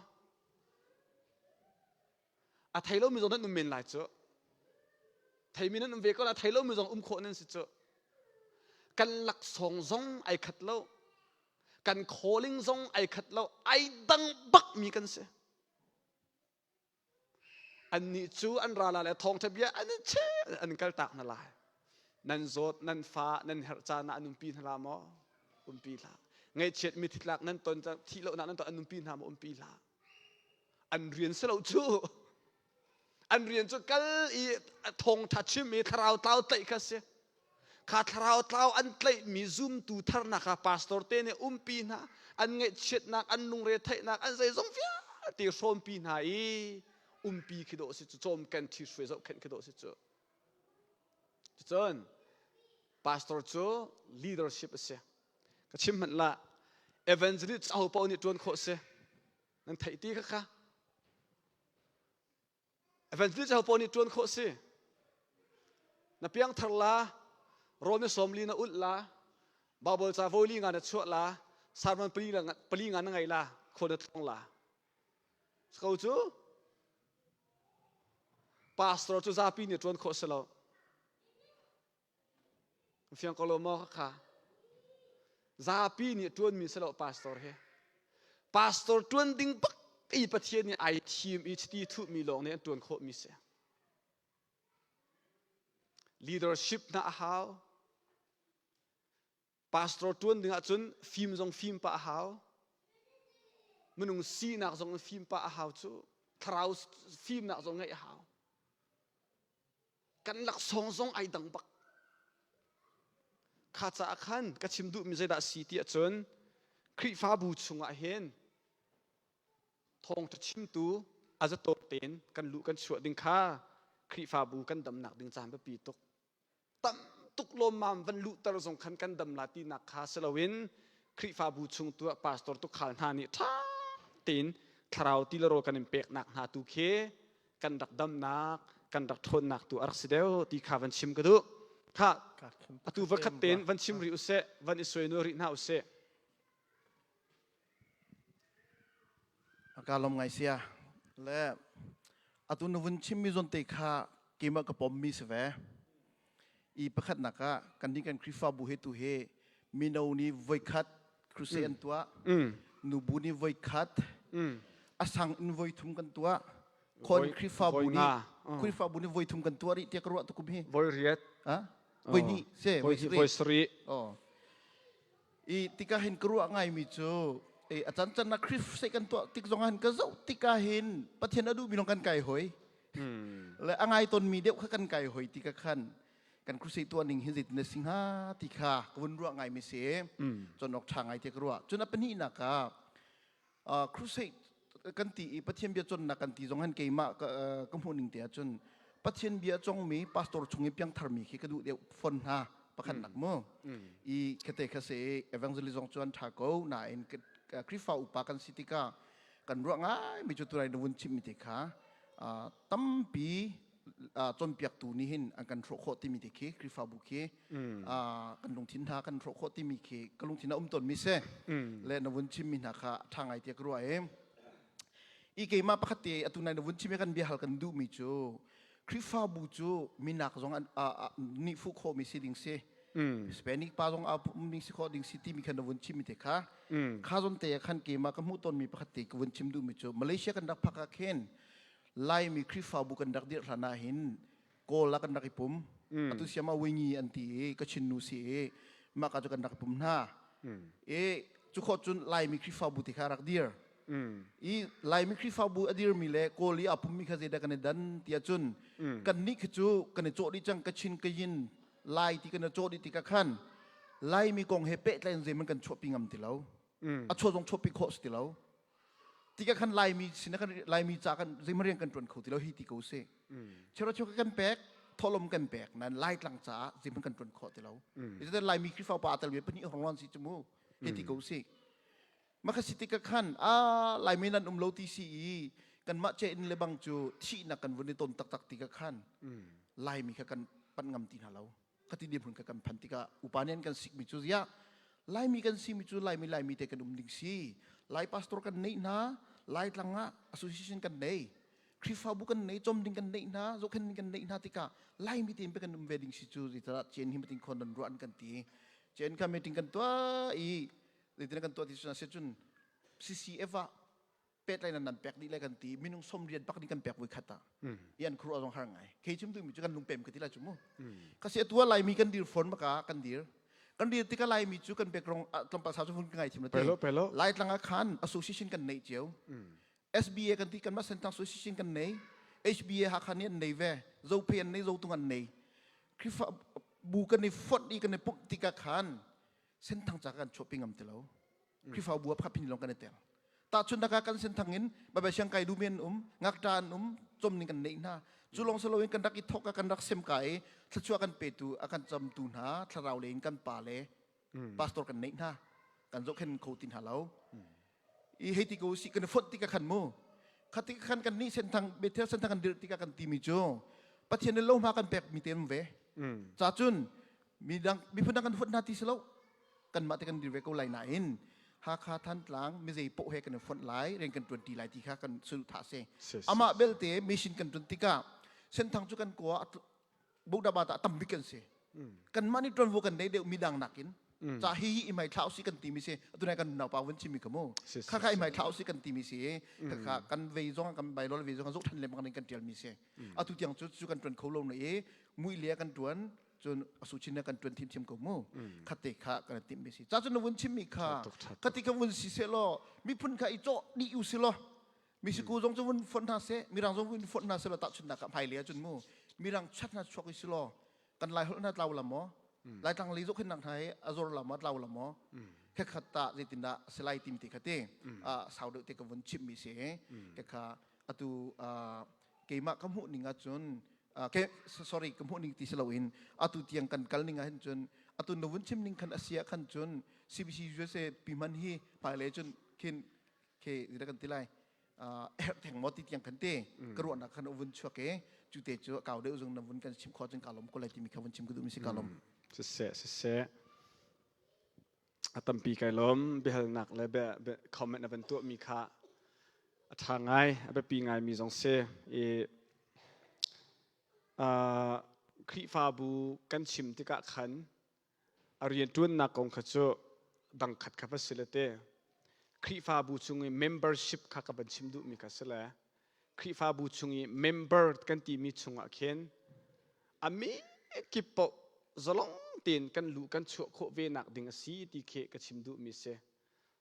A thei lomi zong nan um men lai cu. Theimi nan um ve ko la thei lomi zong um khawh nan si cu. Kan laksawng zong ai khat lo. Kan calling zong ai khat lo. Ai dang bak mi kan si. Annih cu an ra la le thawngṭha bia an in cheh an kal tak hna lai. Nan zawt, nan fa, nan herh caan ah an umpi hna la maw? Umpi hlah. Ngaihchiat mi thitlak nan ton thih lonak nan ton an umpi hna maw? Umpi hlah. An rian si lo cu. An rian cu kal i thawngṭha chim i thlarau tlau tlaih kha si. Kha thlarau tlau an tlaihmi zumtu tharnak kha pastor te nih umpi hna, an ngaihchiatnak, an lungre theihnak, an zeizong vialte hrawmpi hna i umpi khi dawh si cu, cawmken ṭhihruai zohkhenh khi dawh si cu. Cucun pastor cu leadership a si. Ka chim hmanh lah, evangelist aho paoh nih ṭuan khawh si. Nan theih ti kha kha. Evangelist ho paoh nih ṭuan khawh si. Na piangthar la, rawl ni sawmli na ulh la, Bible ca voli nga na chuah la, sermon pali nga na ngei la, khua na tlong la. Ko cu pastor cu zapi nih ṭuan khawh si lo. Fiang ko lo maw kha? Zapi nih ṭuanmi si lo pastor hi. Pastor ṭuan ding bak i Pathian nih ai thim i chiti thuhmi lawng nih an ṭuan khawhmi si. Leadership na a hau. Pastor ṭuan ding ahcun fim zong fim pah a hau. Minung sinak zong in fim pah a hau cu. Thlarau fimnak zong ngeih a hau. Kan laksawng zong ai dang bak. Kha caah khan ka chim duhmi zeidah si ti ahcun Khrihfabu chungah hin thawngṭha chimtu a zatawk tein kan luh kan chuah ding kha Khrihfabu kan damnak ding caan biapi tuk. Tam tuk lawmmam van luhter zong khan kan dam la tinak kha si loin Khrihfabu chung tu ah pastor tukhal hna nih ṭha tein thlarau ti le rawl kan in peknak hna tu khi kan rak damnak kan rak ṭhawnnak tu a rak si deuh ti kha van chim ka duh. Kha atu va khat tein van chim rih usih van i suai rih hna usih. Ka lom ngai sia le atu na vun chimmi zawn te kha keimah ka pommi si ve. I pakhatnak ah kan nih kan Khrihfabu he tu he mino nih voikhat crusade an tuah nubu nih voikhat a sang in voithum kan tuah khon Khrihfabu nih Khrihfabu nih voithum kan tuah rih tiah ka ruah tukum hi voi riat voi hnih se voi sarih oh I tikah hin ka ruah ngaimi cu a can can ah Khrih se kan tuah tik zong ah hin ka zoh tikah hin Pathian a duhmi lawng kan kai hoi. Le a ngai tonmi deuh kha kan kai hoi ti ka khan kan crusade tuah ning hi zeitin a si hnga ti kha ka vun ruah ngaimi si. Cun awk ṭha ngai ti ka ruah. Cun a pahnihnak ah crusade Kan ti i Pathian bia cawnnak kan ti zong han keimah ka hmuh ning te ahcun Pathian bia congmi pastor chung i piangtharmi khi ka duh deuh fon hna pakhat nak mu. I khate kha se evangelist zong cu an tha ko nain Khrihfa upa kan si tikah kan ruah ngai mi cu tunai na vun chimmi te kha tampi cawnpiaktu nih hin an kan hrawh khawh timi te khi Khrihfabu khi kan lungthin hna kan hrawh khawh timi khi ka lungthin a um tawn mi si le na vun chimmi hna kha tha ngai tiah ka ruah i i keimah pakhat te atu nai na vun chim kan bia hal kan duh mi cu Khrihfabu cu minak zong an nih fuh khawh mi si ding si Hispanic pa zong a um ding si khawh ding si timi khan na vun chim mi te kha kha zon te khan keimah ka hmuh tawn mi pakhat te ka vun chim duh mi cu Malaysia kan rak phak ah khin Laimi Khrihfabu kan rak dirh hlan ah hin Kawl ah kan rak i pum. Atu siama wingi an ti i Kachin nu si i mah ka cu kan rak i pum hna. I cu khawh cun Laimi Khrihfabu ti kha rak dir. I Laimi Khrihfabu a dirmi le Kawl i aa pummi kha zeidah kan i dan ti ahcun kannih khi cu kan i cawh dih cang Kachin Kayin Lai ti kan i cawh dih tikah khan Laimi kong he pehtlai in zeihmanh kan chuahpi ngam ti lo. A chuah zong chuahpi khawh si ti lo. Tikah khan Laimi sin kan Laimi ca kan zeihmanh rian kan ṭuan kho ti lo hi ti ko si. Chero cheu kan pek tholom kan pek nan Laitlang caah zeihmanh kan ṭuan khawh ti lo. Zeicahtiah Laimi Khrihfa upa tel ve pahnih hong lon si cu mu hi ti ko si. Mah si tikah khan a Laimi nan um lo ti si i kanmah che in le bang cu thihnak kan vun i ton taktak tikah khan Laimi kha kan panh ngam ti hna lo. Khati dirhmun kha kan phan tikah upa nih an kan sikmi cu ziah Laimi kan simi cu Laimi Laimi te kan um ding si. Lai pastor kan neih hna, Laitlang ah association kan nei, Khrihfabu kan nei, cawm ding kan neih hna, zohkhenh ding kan neih hna tikah Laimi tein pe kan um ve ding si cu zeicahdah CN hi meeting khon nan ruah an kan ti. CN kha meeting kan tuah i zeitin kan tuah ti cun cun CCF ah petlai nan nan pek dih lai kan ti minung som rian pak ding kan pek voi khat ah i an khuru zong har ngai kei chim tu mi cu kan lungpem ka ti lai chu mu ka si atua laimi kan dir phone maka kan dir kan dir tika laimi cu kan background tlawmpal sa cu hun ngai thim pelo pelo lai tlang ah khan association kan nei cio SBA kan ti kan ma Sentang association kan nei HBA Hakha ni an nei ve Zophe an nei Zotung an nei Khrifa bu kan i font i kan i pumh tika khan Senthang ca kan chuah ngam ti lo Khrihfabu ah pakhat phin lawng kan i tel. Tahchunhnak ah kan senthang in Baibal siang kai duhmi an um, ngakṭa an um, cawm ning kan neih hna. Cu lawng si loin kan rak i thawk ah kan rak sem ka i thluachuah kan petu a kan camtu hna thlarau lei in kan pa le pastor kan neih hna. Kan zohkhen kho ti hna lo. I hei ti ko si kan i fonh tikah khan mu. Kha tikah khan kan nih senthang Bethel senthang kan dirh tikah kan timi cu Pathian nih lohma kan pek mi te um ve. Ca cun midang miphun dang kan fonh hna ti si lo. Kanmah te kan dir ve ko lai nain Hakha Thantlang mizei poh he kan i fonh lai rian kan tuan ti lai ti kha kan saduhthah si. Amah belte mission kan tuan tikah Senthang cu kan kua Bogdaba ta tam bik kan si. Kanmah nih tuanvo kan nei deuh midang nakin. Ca hi hi i mai thla usi kan ti mi si. Atu nai kan naupa vun chimi ka mu. Kha kha i mai thla usi kan ti mi si. Kha kha kan vei zong kan bai lol vei zong zok than lengmang in kan tial mi si. Atu tiang cu cu kan tuan kho lo na i mui le kan tuan cun asu chin na kan tuan thiamthiam ko mu khatte kha kan timh mi si ca cun na vun chim mi kha khati kha vun si se law miphun kha i cawh dih u si law misiku zong cu vun fonh hna seh mirang zong vun fonh hna seh law tahchunhnak ah hmailei ahcun mu mirang chat hna chuak i si law kan lai holh hna tlau la maw laitlang lei zohkhennak hna hi a zor la maw tlau la maw khekhat ta zeitindah si lai tim ti kha ti sau deuh te ka vun chimh mi si kha atu keimah ka hmuh ning ahcun ke sorry ka hmuh ning ti si loin atu tiang kan kal ning ah hin cun atu na vun chim ning khan asia khan cun CBC USA pi man hi hmailei cun khin ke zira kan ti lai herh theng maw ti tiang kan te ka ruahnak khan vun chuak e cu te cu kau deuh zong na vun kan chim kho cun ka lom ko lai timi kha vun chim ka duh mi si ka lom siseh siseh A tampi kai lawm. Biahalnak le bia, comment na van tuahmi kha a ṭha ngai, a biapi ngaimi zong si. I uh, Khrihfabu kan chim tikah khan a rianṭuannak kong kha cu dangkhat kha va si le te. Khrihfabu chung i membership kha ka van chim duhmi kha si le Khrihfabu chung i member kan timi chungah khin a mi kip paoh zalong tein kan luh kan chuah khawh ve nak ding a si ti khi ka chim duhmi si.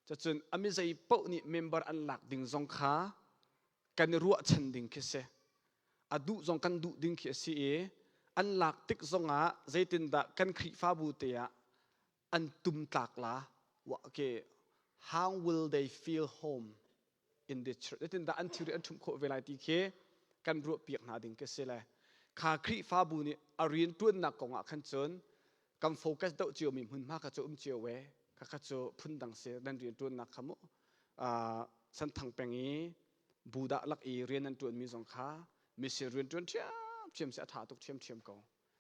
Cucun a mi zei paoh nih member an lak ding zong kha kan i ruahchan ding khi si. A duh zong kan duh ding khi a si i an lak tik zongah zeitindah kan Khrihfabu te ah an tum tlak la? Okay, how will they feel home? in the church? Zeitindah an thilri an ṭhumh khawh ve lai ti khi kan ruahpiak hna ding khi si le kha Khrihfabu nih a rian ṭuannak kong ah khan cun kan focus deuh ciomi hmunhma kha cu um cio ve. Khakha cu phundang si nan rian ṭuannak kha mu Senthang peng i Buddha lak i rian nan ṭuanmi zong kha mission rian ṭuan ṭhiamṭhiam si a ṭha tuk ṭhiamṭhiam ko.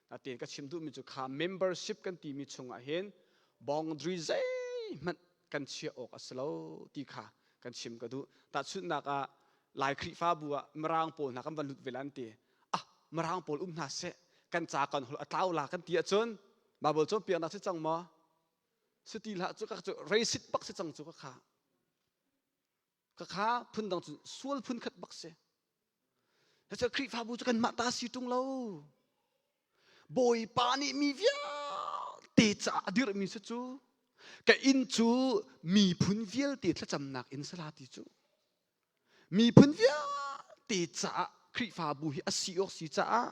Natein ka chim duhmi cu kha membership kan timi chungah hin boundary zeihmanh kan chiah awk a si lo ti kha kan chim ka duh. Tahchunhnak ah Lai Khrihfabu ah Mirang pawl hna kan van lut ve la an ti. Ah, Mirang pawl um hna seh, kan ca kan holh a tlau la kan ti ahcun Bible cawnpiaknak si cang maw? Si ti hlah cu ka cu racist bak si cang cu ka kha. Ka kha phundang cu sual phun khat bak si. Cucu Khrihfabu cu kanmah ta si ṭung lo. Bawipa nih mi vialte caah a dirhmi si cu ka inn cu miphun vialte thlacamnak inn sala ti cu. Miphun vialte caah Khrihfabu hi a si awk si caah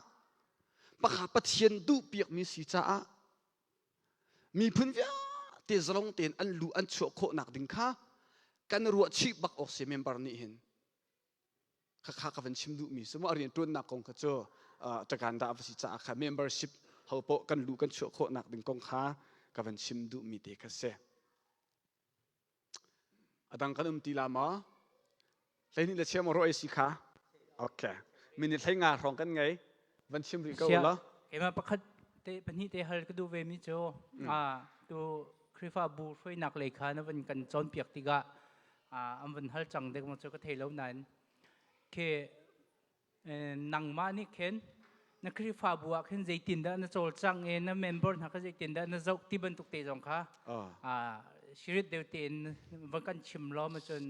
pakha Pathian duhpiakmi si caah miphun vialte zalong tein an luh an chuah khawhnak ding kha kan ruah chih bak awk si member nih hin. Khakha ka van chim duhmi si mu a rian ṭuannak kong kha cu takan dah va si caah kha membership ho poh kan luh kan chuah khawhnak ding kong kha ka van chim duhmi te kha si. A dang kan um ti la maw? 12 le cheu maw ruah si kha? Okay. Minute hlei nga hrawng kan ngei. Van chim rih ko law. Keimah pakhat te pahnih te hal ka duh ve mi cu tu Khrihfabu hruainak lei kha na van kan cawnpiak tikah an van hal cang dek maw cu ka thei lo nain khi nangmah nih khin na Khrihfabu ah khin zeitindah na cawlcang i na member hna kha zeitindah na zoh ti bantuk te zong kha sirit deuh tein van kan chim law ma cun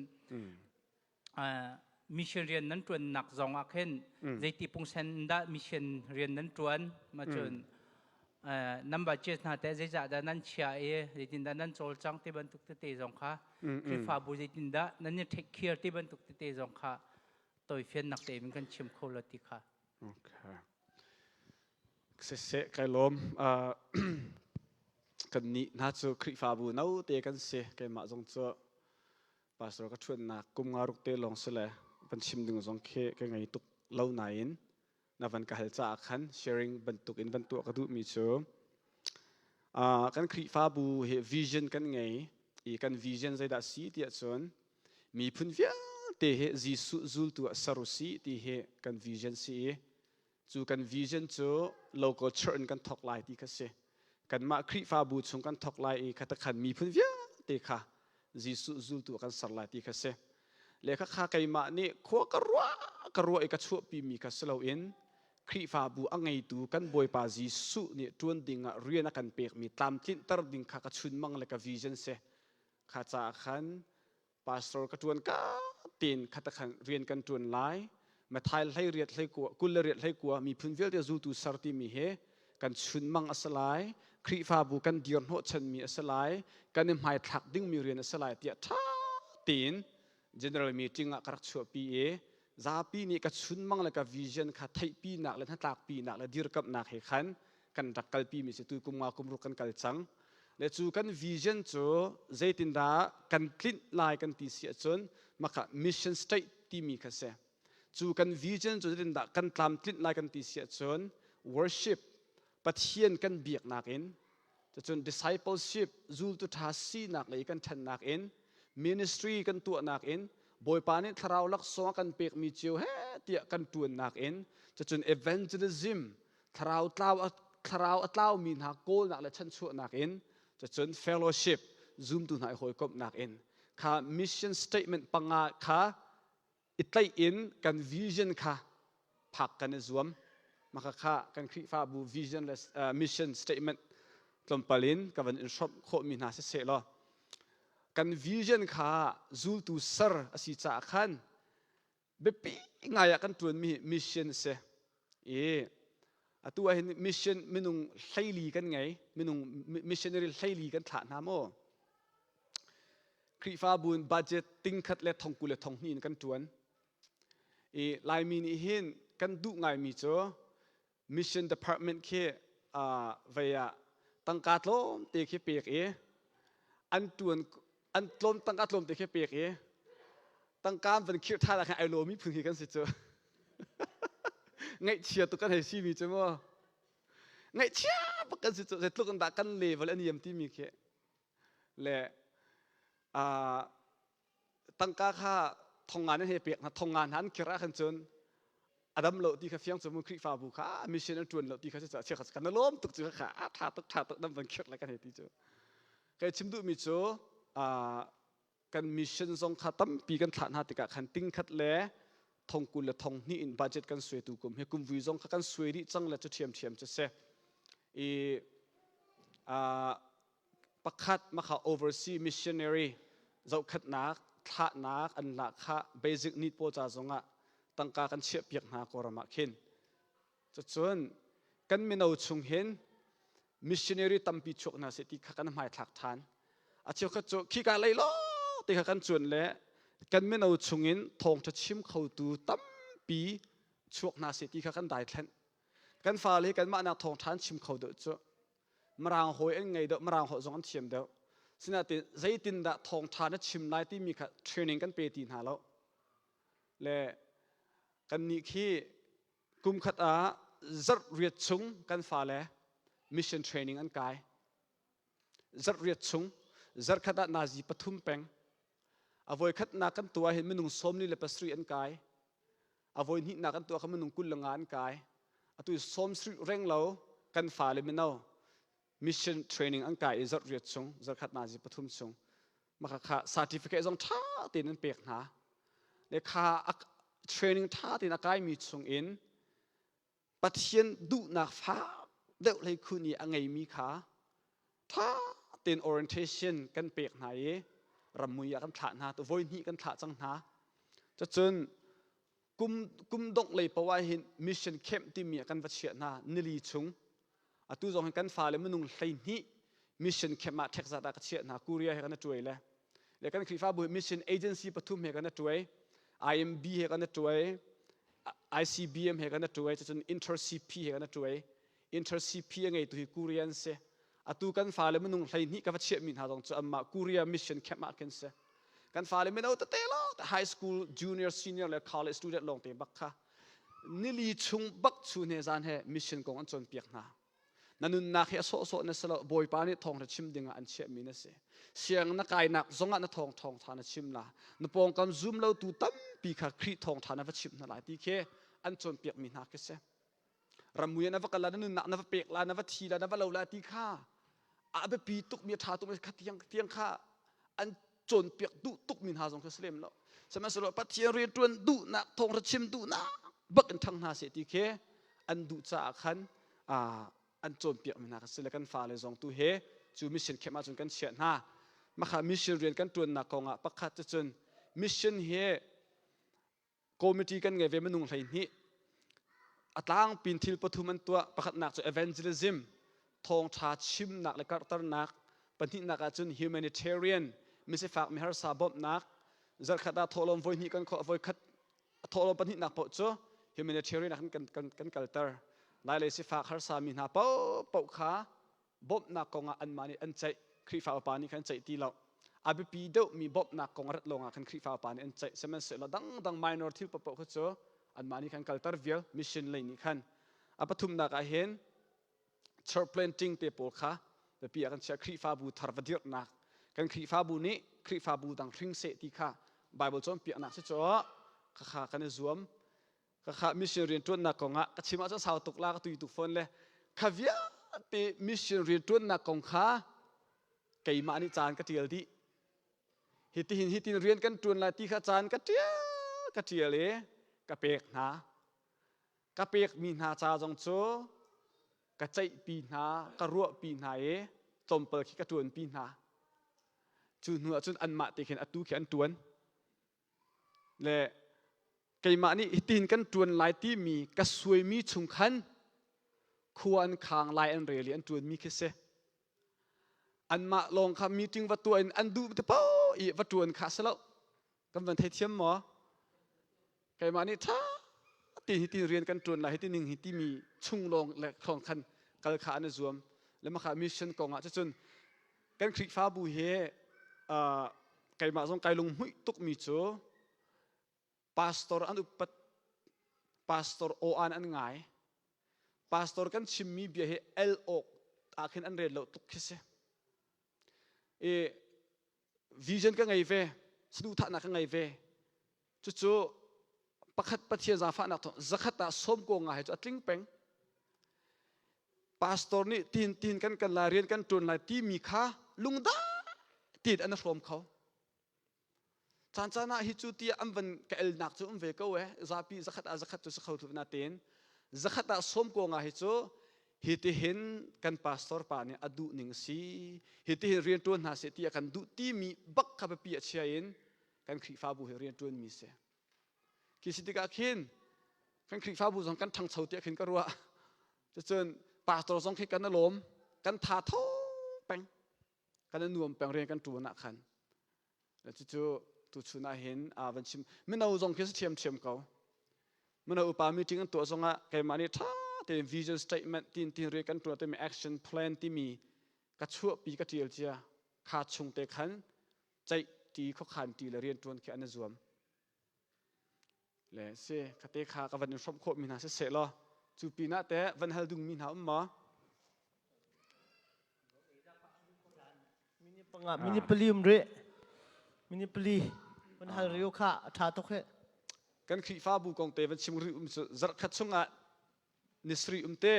mission rian nan ṭuannak zong ah khin zeiti pungsen dah mission rian nan ṭuan ma cun nan budget hna teh zeizah dah nan chia i zeitindah nan cawlcang ti bantuk tete zong kha Khrihfabu zeitindah nan i take care ti bantuk tete zong kha tawifiannak te in kan chim kho lo ti kha. Okay. Siseh kai lawm. Kan nih hna cu Khrihfabu no te kan si. Keimah zong cu pastor ka ṭhuannak kum nga ruk te lawng si le van chim ding zong khi ka ngei tuk lo nain na van ka hal caah khan sharing bantuk in van tuah ka duhmi cu kan Khrihfabu hi vision kan ngei i kan vision zeidah si tiah cun miphun vialte hi Jesuh zultu ah ser u sih ti hi kan vision si i cu kan vision cu local church in kan thawk lai ti kha si. Kanmah Khrihfabu chung kan thawk lai i khatakhan miphun vialte kha Jesuh zultu ah kan ser lai ti kha si. Le khakha keimah nih khua ka ruah ka ruah i ka chuahpimi kha si loin Khrihfabu a ngeitu kan Bawipa Jesuh nih ṭuan ding ah rian a kan pekmi tlamtlinhter ding kha ka chunmang le ka vision si. Kha caah khan pastor ka ṭuan ka tein khatakhan rian kan ṭuan lai. Matthai hlei riat hlei kua 20 le riat hlei kua miphun vialte zultu ser timi hi kan chunmang a si lai. Khrihfabu kan dir hnawhchanmi a si lai. Kan i hmaithlak dingmi rian a si lai tiah ṭha tein general meeting ah ka rak chuahpi i zapi nih ka chunmang le ka vision kha theihpinak le hnatlakpinak le dirkamhnak he khan kan rak kalpimi si tu kum nga kum ruk kan kal cang. Le cu kan vision cu zeitindah kan tlinh lai kan ti si ahcun maka mission state timi kha si. Cu kan vision cu zeitindah kan tlamtlinh lai kan ti si ahcun worship Pathian kan biaknak in cucun discipleship zultu ṭha sinak lei kan ṭhannak in ministry kan tuahnak in Bawipa nih thlarau laksawng a kan pekmi cio he tiah kan ṭuannak in cucun evangelism thlarau tlau thlarau a tlaumi hna kawlnak le chanchuahnak in cucun fellowship zumtu hna i hawikomhnak in kha mission statement panga kha i tlaih in kan vision kha phak kan i zuam maka kha kan Khrihfabu vision le mission statement tlawmpal in ka van in hrawmh khawhmi hna siseh law kan vision kha zultu ser a si caah khan biapi ngai ah kan ṭuanmi mission a si i atu ah hin mission minung 14 kan ngei minung missionary 14 kan thlah hna maw Khrihfabu in budget ting khat le thong kul le thong hnih in kan ṭuan i Laimi nih hin kan duh ngaimi cu mission department khi vei ah tangka tlawmte khi pek i an ṭuan an tlawm tangka tlawmte khi pek i. Tangka van khirh ṭhan ah khan ai lawmi phun khi kan si cu. Ngaihchia tuk kan hei simi cu mu. Ngaihchia bak kan si cu. Zeitluk in dah kan level a niam timi khi. Le tangka kha thongngan an hei pek hna thongngan hna an khirh ah khan cun a dam lo ti kha fiang cu mu Khrihfabu kha mission an ṭuan lo ti kha cu chia kha kan lawm tuk cu kha a ṭha tuk ṭha tuk nan van khirh le kan hei ti cu kai chim duhmi cu kan mission zong kha tampi kan thlah hna tikah khan ting khat le thong 20 le thong hnih in budget kan suai tu kum hi kum vui zong kha kan suai dih cang le cu ṭhiamṭhiam cu si i pakhat makha overseas missionary zohkhatnak thlahnak an lah kha basic need pawl ca zongah tangka kan chiah piak hna kawlram ah khin cucun kan mino chung hin missionary tampi chuak hna seh ti kha kan hmaithlak than a cheukhat cu khika lei lo ti kha kan cuan le kan mino chungin thawngtha chim khotu tampi chuak hna seh ti kha kan daithlenh kan fale kanmah nak thawngtha an chim kho deuh cu Mirang hawi an ngei deuh, Mirang holh zong an thiam deuh. Sinain zeitindah thawngṭha na chim lai timi kha training kan pe ti hna lo. Le kannih khi kum khat ah zarh riat chung kan fale mission training an kai. Zarh riat chung, zarh khat ah nazi pathum peng. A voi khatnak kan tuah hin minung 47 an kai. A voi hnihnak kan tuah kha minung 25 an kai. Atu 70 reng lo kan fale mino mission training an kai i zarh riat chung, zarh khat nazi pathum chung. Maka kha certificate zong ṭha tein an pek hna. Le kha training ṭha tein a kaimi chung in Pathian duhnak fak deuh hlei khun i a ngeimi kha ṭha tein orientation kan pek hna i rammui ah kan thlah hna tu voi hnih kan thlah cang hna cucun kum kum dongh lei poah ah hin mission camp timi ah kan va chiah hna nili chung atu zong hin kan fale minung 12 mission camp ah ṭhekzat ah ka chiah hna Korea he kan i ṭuai le le kan Khrihfabu mission agency pathum he kan i ṭuai IMB he kan i ṭuai ICBM he kan i ṭuai cucun inter-CP he kan i ṭuai inter-CP a ngeitu hi Korean si atu kan fale minung 12 ka va chiahmi hna zong cu anmah Korea mission camp ah khin si kan fale mino tete lo high school junior senior le college student lawng te bak kha nili chung bak chu ne zan he mission kong an cawnpiak hna Na nunnak hi a sawhsawh na si lo. Bawipa nih thawngṭha chim dingah an chiahmi na si. Siang na kainak zongah na thawng thawngṭha na chim la. Na pawngkam zum lotu tampi kha Khrih thawngṭha na va chimh hna lai ti khi an cawnpiakmi hna khi si. Rammui ah na va kal la, na nunnak na va pek la, na va thi la, na va lo la ti kha a biapi tukmi a ṭha tukmi kha tiang tiang kha an cawnpiak duh tukmi hna zong khi si lem lo. Sihmanhsehlaw Pathian rianṭuan duhnak thawngṭha chim duhnak bak in ṭhang hna seh ti khi an duh caah khan an cawnpiakmi hna kha si le kan fale zong tu he cu mission camp ahcun kan chiah hna. Makha mission rian kan ṭuannak kongah pakhat cu cun mission hi committee kan ngei ve minung 12 a tlangpin thil pathum an tuah pakhatnak cu evangelism thawngṭha chimnak le karhternak pahnihnak ahcun humanitarian misifak miharsa bawmhnak zarkhat ah thawhlawm voi hnih kan khawh voi khat thawhlawm pahnihnak paoh cu humanitarian ah kan, kan, kan kalter lai le sifak harsa mi hna paohpaoh kha bawmhnak kong ah anmah nih an ceih Khrihfa upa nih khan ceih ti lo a biapi deuhmi bawmhnak kong a rat lawng ah khan Khrihfa upa nih an ceih sihmanhsehlaw dangdang minor thil paohpaoh kha cu anmah nih khan kalter vial mission lei nih khan a pathumnak ah hin church planting te pawl kha biapi ah kan chiah Khrihfabu thar va dirhnak kan Khrihfabu nih Khrihfabu dang hring seh ti kha Bible cawnpiaknak si cu khakha kan i zuam Khakha mission rianṭuannak kongah ka chim ahcun sau tuk la ka tui tuk fawn le kha vialte mission rianṭuannak kong kha keimah nih caan ka ṭial dih. Hitihin hitin rian kan ṭuan lai ti kha caan ka ṭial ka ṭial i ka pek hna. Ka pekmi hna ca zong cu ka ceihpi hna, ka ruahpi hna i tlawmpal khi ka ṭuanpi hna. Cu hnu ahcun anmah te khin atu khi an ṭuan. Le keimah nih hitin kan ṭuan lai timi ka suaimi chung khan khua an khang lai an rel i an ṭuanmi khi si. Anmah lawng kha meeting va tuah in an duh te paoh i va ṭuan kha si lo. Kan van theithiam maw? Keimah nih ṭha tein hitin rian kan ṭuan lai hiti ning hi timi chung lawng le lawng khan kal kha an i zuam. Le mah kha mission kong ah cucun kan Khrihfabu hi uh, keimah zong kai lunghmuih tukmi cu. Pastor an upat, pastor aw-an an ngai. Pastor kan chimmi bia hi el awk ah khin an rel lo tuk khi si. I vision ka ngei ve, saduhthahnak ka ngei ve. Cucu pakhat Pathian zaangfahnak thawng zakhat ah sawm ko nga he cu a tling peng. Pastor nih tin tin kan kan lai rian kan ṭuan lai timi kha lungdai tein an hrawm kho. Caan caan ah hi cu tiah an van ka elnak cu um ve ko e zapi zakhat ah zakhat cu si kho thlu na tein zakhat ah sawm ko nga hi cu hi tihin kan pastor pa nih a duh ning si hi tihin rian ṭuan hna seh ti a kan duh timi bak kha biapi a chia in kan Khrihfabu hi rian ṭuanmi si. Khi si tikah khin kan Khrihfabu zong kan ṭhangcho tiah khin ka ruah. Cucun pastor zong khi kan a lawm, kan tha tho peng, kan a nuam peng rian kan ṭuan ah khan. Cucu tuchun ah hin aa van chim. Mino zong khi si ṭhiamṭhiam ko. Mino upa meeting an tuah zongah keimah nih ṭha tein vision statement tin tin rian kan ṭuan timi action plan timi ka chuahpi ka ṭial cia. Kha chung te khan ceih ti khuakhan ti le rianṭuan khi an i zuam le si khate kha ka van in hrawmh khawh mi hna si seh law cu pinah teh van hal ding mi hna um maw? Mini panga mini pali um rih mini pali van hal rio kha a ṭha tuk he. Kan Khrihfabu kong te van chim rih um cu zarhkhat chungah ni sarih um te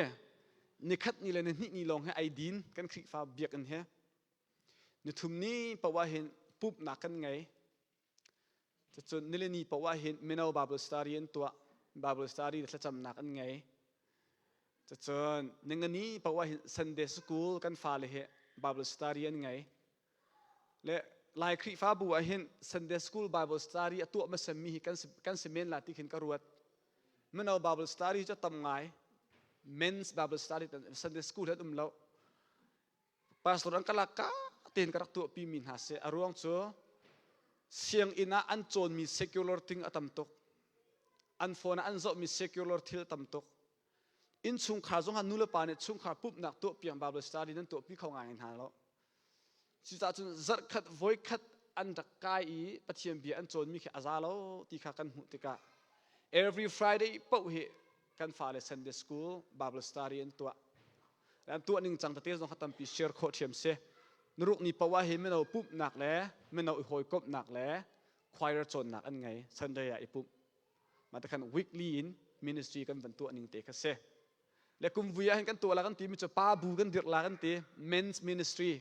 nikhat ni le ni hnih ni lawng he ai din kan Khrihfa biakinn he. Nithum ni paoh ah hin pumhnak kan ngei. Cucun nilini paoh ah hin mino Bible study an tuah. Bible study thlacamnak an ngei. Cucun ningani paoh ah hin Sunday school kan fale he Bible study an ngei. Le Lai Khrihfabu ah hin Sunday school Bible study a tuah hmasami hi kan si men la ti khin ka ruat. Mino Bible study cu tam ngai. Men's Bible study Sunday school an um lo. Pastor an ka lak ka tein ka rak tuahpi mi hna si. A ruang cu sianginn ah an cawnmi secular thing a tam tuk. An phone ah an zohmi secular thil a tam tuk. Innchungkhar zong ah nulepa nih chungkhar pumhnak tuahpiak Bible study nan tuahpi kho ngai hna lo. Cucaah cun zarhkhat voikhat an rak kai i Pathian bia an cawnmi khi a za lo ti kha kan hmuh tikah every Friday paoh hi kan fale Sunday school Bible study an tuah. An tuah ning cang tete zong kha tampi share khawh ṭhiam si. Nuruk ni poah hi mino pumhnak le mino i hawikomhnak le choir cawnnak an ngei. Sunday ah i pumh. Mah te khan weekly in ministry kan van tuah ning te kha si. Le kum vui ah hin kan tuah la kan ti mi cu pa bu kan dirh la kan ti men's ministry.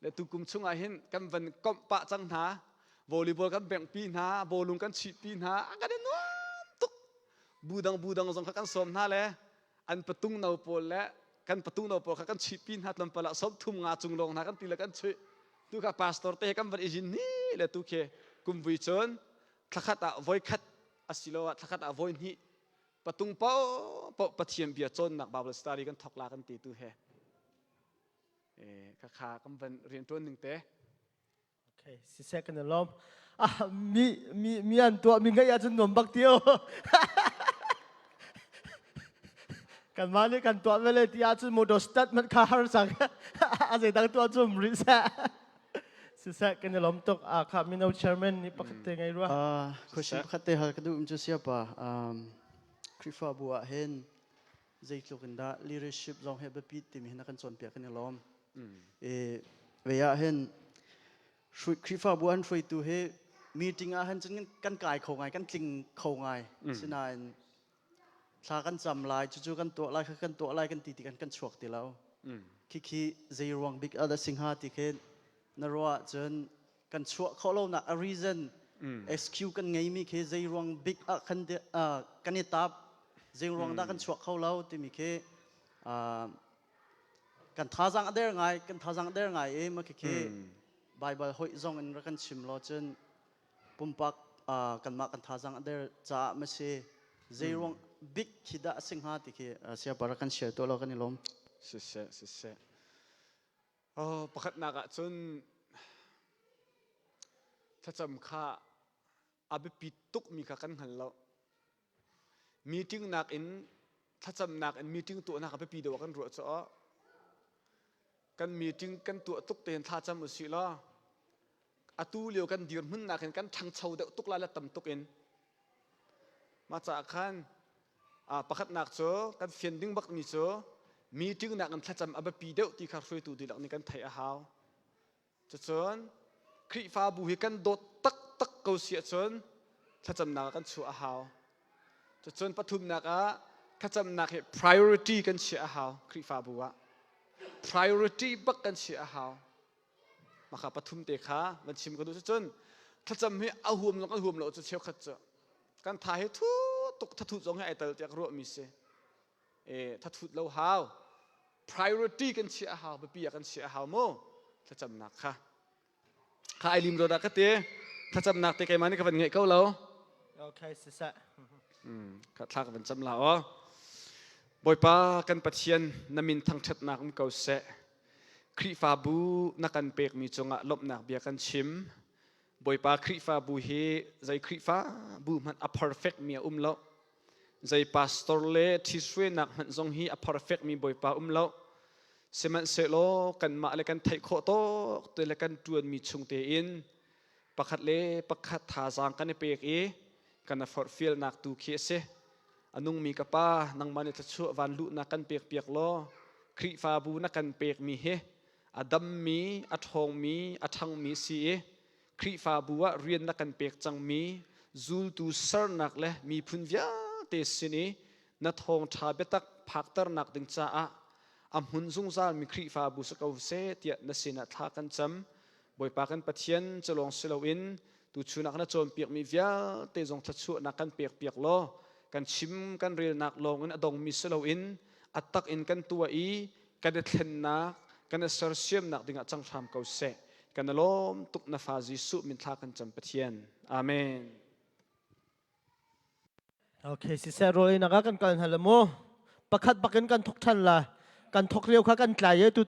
Le tu kum chung ah hin kan van komh pah cang hna. Volleyball kan bengh pi hna, bawlung kan chih pi hna. Kan i nuam tuk. Bu dang bu dang zong kha kan sawm hna le an patung no pawl le kan patung no pawl kha kan chuihpi hna tlawmpal ah 30 nga cung lawng hna kan ti le kan chuih tu kha pastor te he kan van i zin ni le tu khi kumvui cun thlakhat ah voikhat asiloah thlakhat ah voi hnih patung paoh paoh Pathian bia cawnnak Bible study kan thok la kan ti tu he kha kha kan van rian ṭuan ning te Okay, siseh kan i lawm. Ah, mi mi mi an tuah mi ngaih ahcun nuam bak tio. Kanmah nih kan tuah ve le ti ahcun motor start man kha har cang. A zeidang tuah cu um rih seh. Siseh kan i lawm tuk. Ah, kha mino chairman nih pakhat te ngei rua. Question pakhat te hal ka duh um cu siapa. Khrihfabu ah hin zeitluk in dah leadership zong hi biapi timi hin a kan cawnpiak kan i lawm. I ve ah hin Khrihfabu an hruaitu hi meeting ah hin cun kan kai kho ngai, kan tling kho ngai. Sinain thla kan cam lai, cucu kan tuah lai, kha kan tuah lai kan ti ti kan kan chuak ti lo. Khikhi zei ruang bik ah dah singha ti khi na ruah cun kan chuah khawh lonak a reason SQ kan ngeimi khi zei ruang bik ah khan kan i tap zei ruang dah kan chuak kho lo timi khi kan thazaang a der ngai kan thazaang a der ngai i ma khi Bible hoih zong in rak kan chim lo cun pumpak kanmah kan thazaang a der caah ma si zei ruang bik khi dah a si hnga ti khi siapa rak kan share tuah lo kan i lawm. Siseh siseh. Oh, pakhatnak ah cun thlacam kha a biapi tukmi kha kan hngal lo. Meeting nakin thlacamnak in meeting tuahnak a biapi deuh ah kan ruah cu kan meeting kan tuah tuk tein thlacam usih law atu lio kan dirhmun nakin kan ṭhangcho deuh tuk lai le tam tuk in. Mah caah khan pakhatnak cu kan fian ding bakmi cu meeting nak in thlacam a biapi deuh ti kha hruaitu dihlak nih kan theih a hau. Cucun Khrihfabu hi kan dawt taktak ko si ahcun thlacamnak ah kan chuah a hau. Cucun pathumnak ah thlacamnak hi priority kan chiah a hau Khrihfabu ah. Priority bak kan chiah a hau. Maka pathum te kha van chim ka duh. Cucun thlacam hi a huam zong kan huam lo cu cheukhat cu kan tha hi thu tuk thathut zong hi ai tel tiah ka ruahmi si. E thathut lo hau. Priority kan chiah a hau, biapi ah kan chiah a hau mu thlacamnak kha. Kha ai lim ro dah ka ti. Thlacamnak te keimah nih ka van ngeih ko lo. Okay, siseh. Kha thla ka van cam la aw. Bawipa kan Pathian na min thangṭhatnak um ko seh. Khrihfabu na kan pekmi cungah lawmhnak bia kan chim. Bawipa Khrihfabu hi zei Khrihfabu hmanh a perfect mi a um lo. Zei pastor le ṭhithruainak hmanh zong hi a perfect mi Bawipa um lo. Sihmanhsehlaw kanmah le kan theih khawh tawk te le kan ṭuanmi chung tein pakhat le pakhat thazaang kan i pek i kan i forhfialnak tu khi a si. A nungmi ka Pa, nangmah nih thluachuah van luhnak kan pekpiak law Khrihfabu na kan pekmi hi a dammi, a ṭhawngmi, a ṭhangmi si i Khrihfabu ah rian na kan pek cangmi zultu sernak le miphun vialte sin i na thawngṭha biatak phakternak ding caah a hmun zungzalmi Khrihfabu si ko seh tiah na sinah thla kan cam. Bawipa kan Pathian cu lawng si loin tuchun ah na cawnpiakmi vialte zong thluachuahnak kan pekpiak law kan chim kan relnak lawngin a dongmi si loin a tak in kan tuah i kan i thlennak kan i sersiamnak dingah cang hram ko seh. Kan i lawm tuk na fa Jesuh min thla kan cam Pathian. Amen. Okay, siseh rawl in kan kal hna le mu. Pakhat bakin kan thok than la. Kan thok lio kha kan tlai e tu.